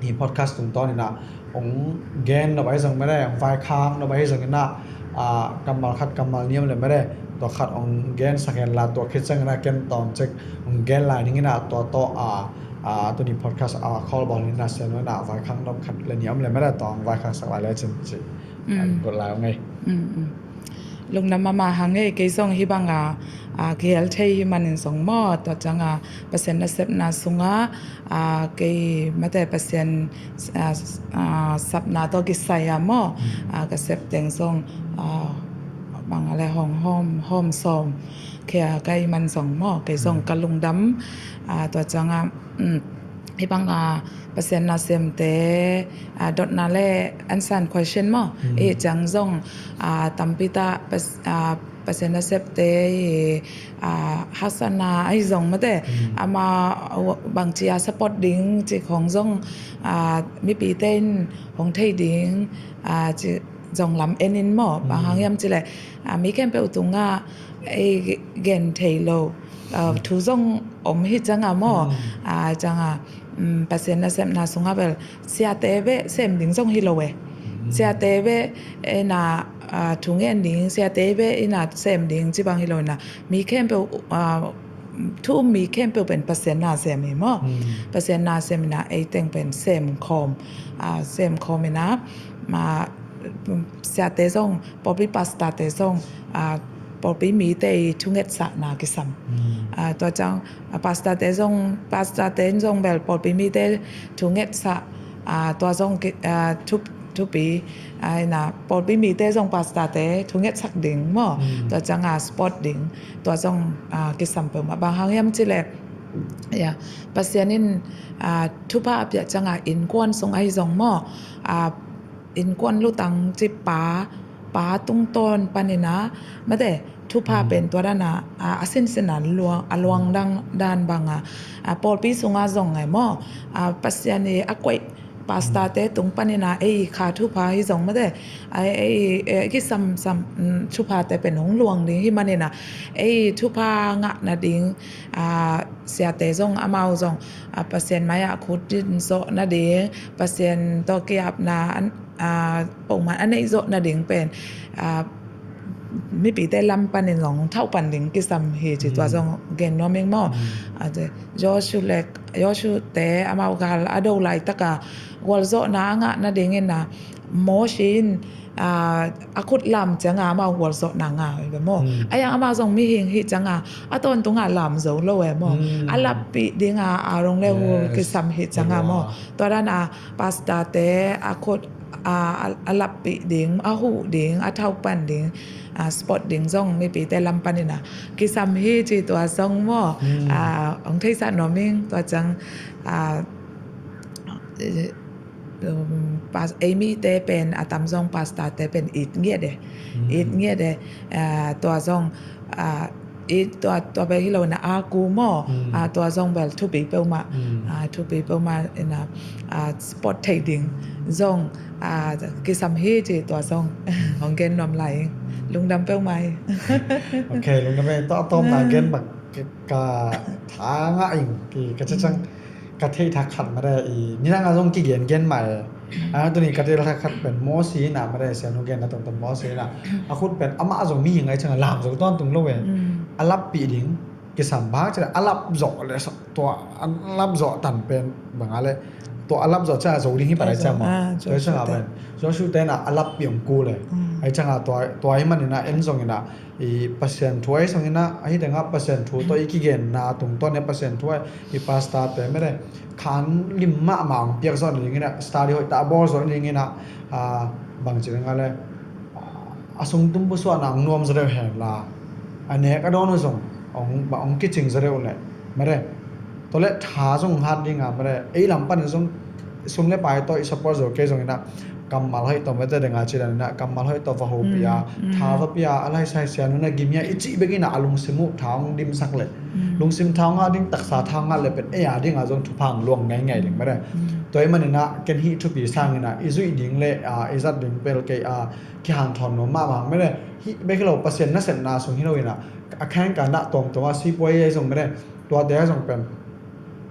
hi podcast tungtawn ina hong gen nop ahi zong mede, hong vaikhak nop ahi zong ina, a, kammal khat kammal niam le mede, tua khat hong gensak hen la tua khit ciangin a ken tawm cek hong gen lai dingin a tua tawh a, a, tuni podcast a call bawl ina Sianu ina vaikhak nop khat le niam le mede tua hong vaikhaksak lai le cin ci. An kut lai hong ei. Lungdam mahmah hang ei, kei zong hi banga, a, kihel thei hi manin zong maw, tua cianga Pasian nasepna sunga, a, kei mate Pasian, a, a, sapna tawh kisai a maw, a, ka sep teng zong, a, banga le hong hawm, hawm sawm khia ka hi man zong maw, kei zong ka lungdam, a, tua cianga, um, hi banga Pasian nasemte, a, dotna le ansan question maw. I ciang zong, a, tampi ta pas-, a, Pasian nasepte i, a, haksatna ahi zong mate. Ama, a, bangci a support ding ci khong zong, a, mipite in hong thei ding, a, ci zong lam enin maw. Bang hang hiam cile, a, mi khempeuh tungah ei gen thei lo, a, thu zong om hi cianga maw. A, cianga, um, Pasian nasepna sunga bel siate beh sem ding zong hi lo e. Siate beh ina, a, thungen ding, siate beh ina sem ding ci bang hi lo ina. Mi khempeuh, a, thu um mi khempeuh pen Pasian nasem hi maw. Pasian nasem ina ei teng pen sem khawm, a, sem khawm ina, a, siate zong, pawlpi pastorte zong, a, pawlpi mite i thungetsahna kisam. A, tua ciang, a, pastorte zong, pastorte in zong bel pawlpi mite thungetsah, a, tua zong ki-, a, thup-, thupi, a, ina, pawlpi mite zong pastorte thungetsak ding maw. Tua cianga support ding, tua zong, a, kisam peuhmah bang hang hiam cile. Ia, Pasian in, a, thupha a piah cianga innkuan sung ahi zong maw. A, innkuan lutang ci pa, pa tungtawn panina, mate, thupha pen tua dana, a, a sinsin a luang, a luang dang, dan banga, a, pawlpi sunga zong ngai maw, a, Pasian i a koih pastorte tung panina, ei kha thupha hi zong mate, a, ei, ei, kisam, sam, um, thuphate pen hong luang ding hi manina, ei thupha ngah nading, a, siate zong, amau zong, a, Pasian mai-ah khut din zawh nading, Pasian tawh kiapna, a, pongman a neih zawh nading pen, a, mipite lam panin zong thauh pan ding kisam hi ci tua zong gen nuam ing maw. A, Joshua le, Joshua te amau gal a do laitaka gualzawhna a ngah nadingin a, Mosi in, a, a khut lam cianga amau gualzawhna ngah hi ve maw. A yang amau zong mihing hi cianga a tawntunga lam zo lo e maw. A lappih dinga Aaron le Hur kisam hi cianga maw. Tua dana pastorte a khut, a, a, a lappih ding, a huh ding, a thauh pan ding, a, support ding zong mipite lam panina kisam hi ci tua zong maw. A, hong theisah nuam ing tua ciang, a, um, pas-, ei mite pen a tam zong pastorte pen it ngiat e. It ngiat e. A, tua zong, a, it tua, tua bel hi lo ina a ku maw. A, tua zong bel thupi peuhmah. A, thupi peuhmah ina, a, support thei ding zong, a, kisam hi ci tua zong hong gen nuam lai ing. Lungdam peuhmah hi. Ok, lungdam e. Tua tawmna gen bang ka, ka tha ngah ing ki, ka cecang ka theih thak khat made i nidanga zong kigen gen mah e. A, tuni ka theih thak khat pen Mosi ina made, Sianu gen na tongtong Mosi ina. A khut pen amah zong mihing ai cianga lam zo tawntung lo e. A lappih ding kisam bang cina a lap zawh le tua a lap zawh tan pen banga le tua a lap zawh cianga zo ding hi pan ai cianga maw. Tua cianga pen Joshua te ina a lappih ong ku le ai cianga tua, tua hi manina en zong ina i Pasian thu ahi sangin ah, ahi tengah Pasian thu tawh i kigenna tungtawn i Pasian thu ahi, i pastorte mede khan lim mahmah ang piak zawh nadingin ah, study hoih ta a bawl zawh nadingin ah, a, bangci dingah le, a, sungtum pusuahna ang nuam zaw deuh hen la, a nek a dawn uh zong hong, hong kicing zaw deuh leh, mede, tua leh tha zong hat ding a, mede, ei lam panin zong sum le pai tawh i support zo kei zongin ah, kammal hoih tawh, mede, deng a ci dan in ah, kammal hoih tawh va hopih a, tha va pia a, a laisai sian un a gim hia i cih bek in ah, a lungsim uh tha hong dimsak leh, lungsim tha hong ngah ding, taksa tha hong ngah leh pen ei a ding a zong thupha hong luang ngaingai ding, mede. Tua ahih manin ah ken hih thupi sangin ah i zuih ding le, ah, i zat ding bel kei, ah, kihanthawn nuam mahmah, mede. Hih bek hi lo, Pasian nasepna sung hi lo in ah, a khangkang dah tuamtuam a, sipuai ahi zong, mede, tuate ahi zong pen,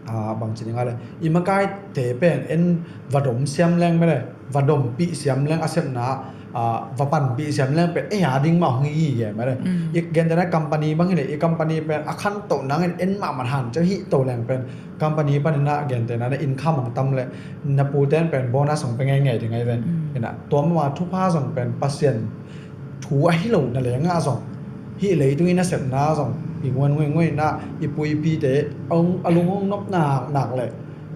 ah, bangci ding a le, i makaite pen en va dom siam leng, mede, va dompih siam leng, a sepna, ah, va panpih siam leng pen ei a ding mah hong hi gige, mede. I gentehna company bang hi leh, i company pen a khantoh nangin en mahmah, hanciam hih to leng pen company panin ah gentehna na income hong tam leh, na pute in pen bonus hong pia ngaingai ding ahi ve. In ah tua mahmah thupha zong pen Pasian thu ahi lo na leng ah zong, hih leitung i nasepna zong i nguan nguainguai in ah, i pu i pite a lung hong nop naknak leh,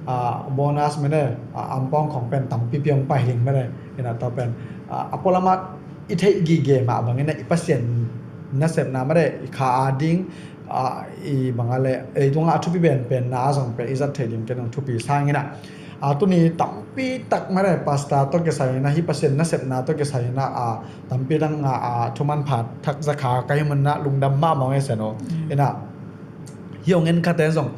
ah, bonus, mede, ah, ampawng khawng pen tampipi hong pai ding, mede. In ah tua pen, ah, a pualam ah i theih gige mah bangin ah i Pasian nasepna, mede, i kha a ding, ah, i bang a le, ei tungah a thupi penpenna zong pen i zat theih ding ken hong thupi sangin ah, ah, tuni tampi tak, mede, pastor tawh kisai in ah, hih Pasian nasepna tawh kisai in ah, ah, tampi tak ngah, ah, thumanpha thak za kha ka hih manin ah lungdam mahmah ing e, Sian aw. In ah hih hong en khate zong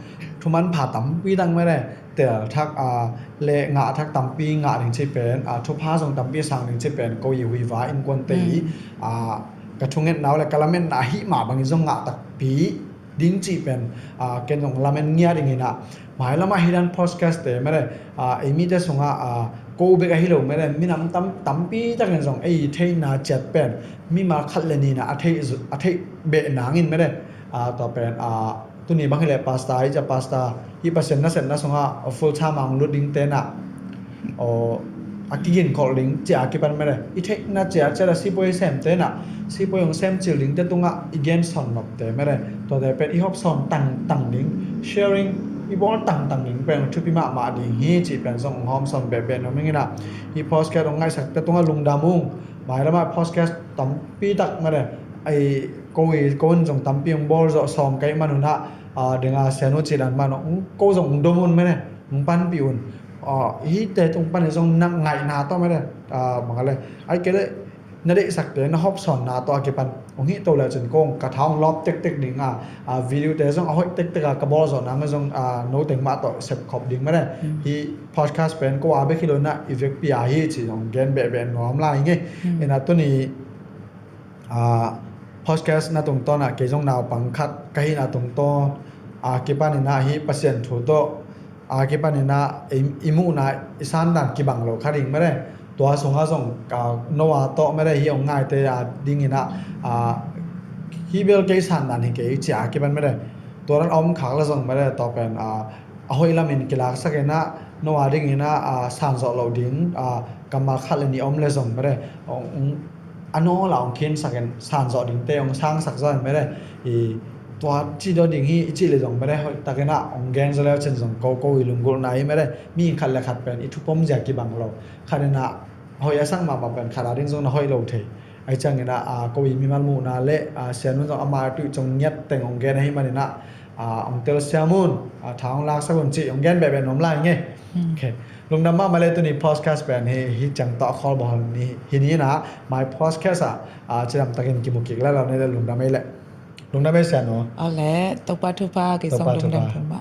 thumanpha tampi tak, mede, tel thak, ah, le ngah thak tampi ngah ding cih pen, ah, thupha zong tampi sang ding cih pen ko i Huiva innkuante i, ah, ka thungetna uh le ka lametna ahih mah bangin zong ngah takpi ding cih pen, ah, ken zong lamen ngiat ding in ah, mailam ah hih dan podcast te, mede, ah, ei mite sungah, ah, ko bek ahi lo, mede, minam tam, tampi takin zong ei theihna ciat pen mimal khat le nih in ah a theih, a theih beh nangin, mede, ah, tua pen, ah, tuni bang hi leh pastor, i ca pastor, hih Pasian nasepna sungah full time a hong lut dingte in ah, aw, a kiginkholh ding cih a kipan, mede, i theihna ciatciat a sipuai semte in ah, sipuai hong semcil dingte tungah i gensawn nopte, mede, tuate pen i hopsawn tangtang ding, sharing i bawl tangtang ding pen thupi mahmah ding hi cih pen zong hong hawmsawn behbeh nuam ing in ah, hih podcast hong ngaihsakte tungah lungdam ung. Mailam ah podcast tampi tak, mede, ei, ko i, ko in zong tampi hong bawl zawh sawm ka hih manun ah, ah, deng a, Sian aw, cih dan mah in, ko zong hong dom un, mede, hong panpih un. Ah, hihte tung panin zong na ngaihna tawh, mede, ah, bang a le, ahih kei leh na deihsakte na hopsawnna tawh a kipan hong hih to lecin kong ka tha hong lawp tektek ding a, ah, video te zong a hoih tektek a ka bawl zawh nang zong, ah, no teng mah tawh sepkhop ding, mede. Hih podcast pen ko a bek hi lo in ah i vekpi a hi cih zong gen behbeh nuam lai ing e. In ah tuni, ah, podcast na tungtawn ah kei zong naupang khat ka hihna tungtawn a kipan in ah hih Pasian thu tawh a kipan in ah i, i muhna i sandan kibang lo kha ding, mede. Tua sungah zong, ah, Noah tawh, mede, hih hong ngaite a ding in ah, ah, hih bel kei sandan hi kei cih a kipan, mede, tua dan a om khak leh zong, mede, tua pen, ah, a hoih lamin kilaksak in ah, Noah ding in ah, ah, san zawh loh ding, ah, kammal khat le nih om leh zong, mede, hong, hong, a nawl ah hong khinsak in san zawh dingte hong sangsak zaw in, mede, i, tua cih daw ding hi i cih leh zong, mede, hoihtak in ah hong gen zaw lecin zong ko, ko i lunggulhna hi, mede. Mi khat le khat pen i thupom zia kibang lo, khat in ah hoih a sak mahmah pen khat a ding zong na hoih lo thei. Ahih ciangin ah, ah, ko i mimal muhna le, ah, Sian un zong ama tuih cong ngiat teng hong gen ahih manin ah, ah, hong telsiam un, ah, tha hong laksak un cih hong gen behbeh nuam lai ing e. Okay. Lungdam mahmah le, tuni podcast pen hih, hih ciang tawh a khawl bawl ni hi ni in ah, mai podcast ah, ah, cidam takin kimu kik lai lo ni le, lungdam ei le. Lungdam ei, Sian aw. Aw le, Topa thupha, kei zong lungdam thupha.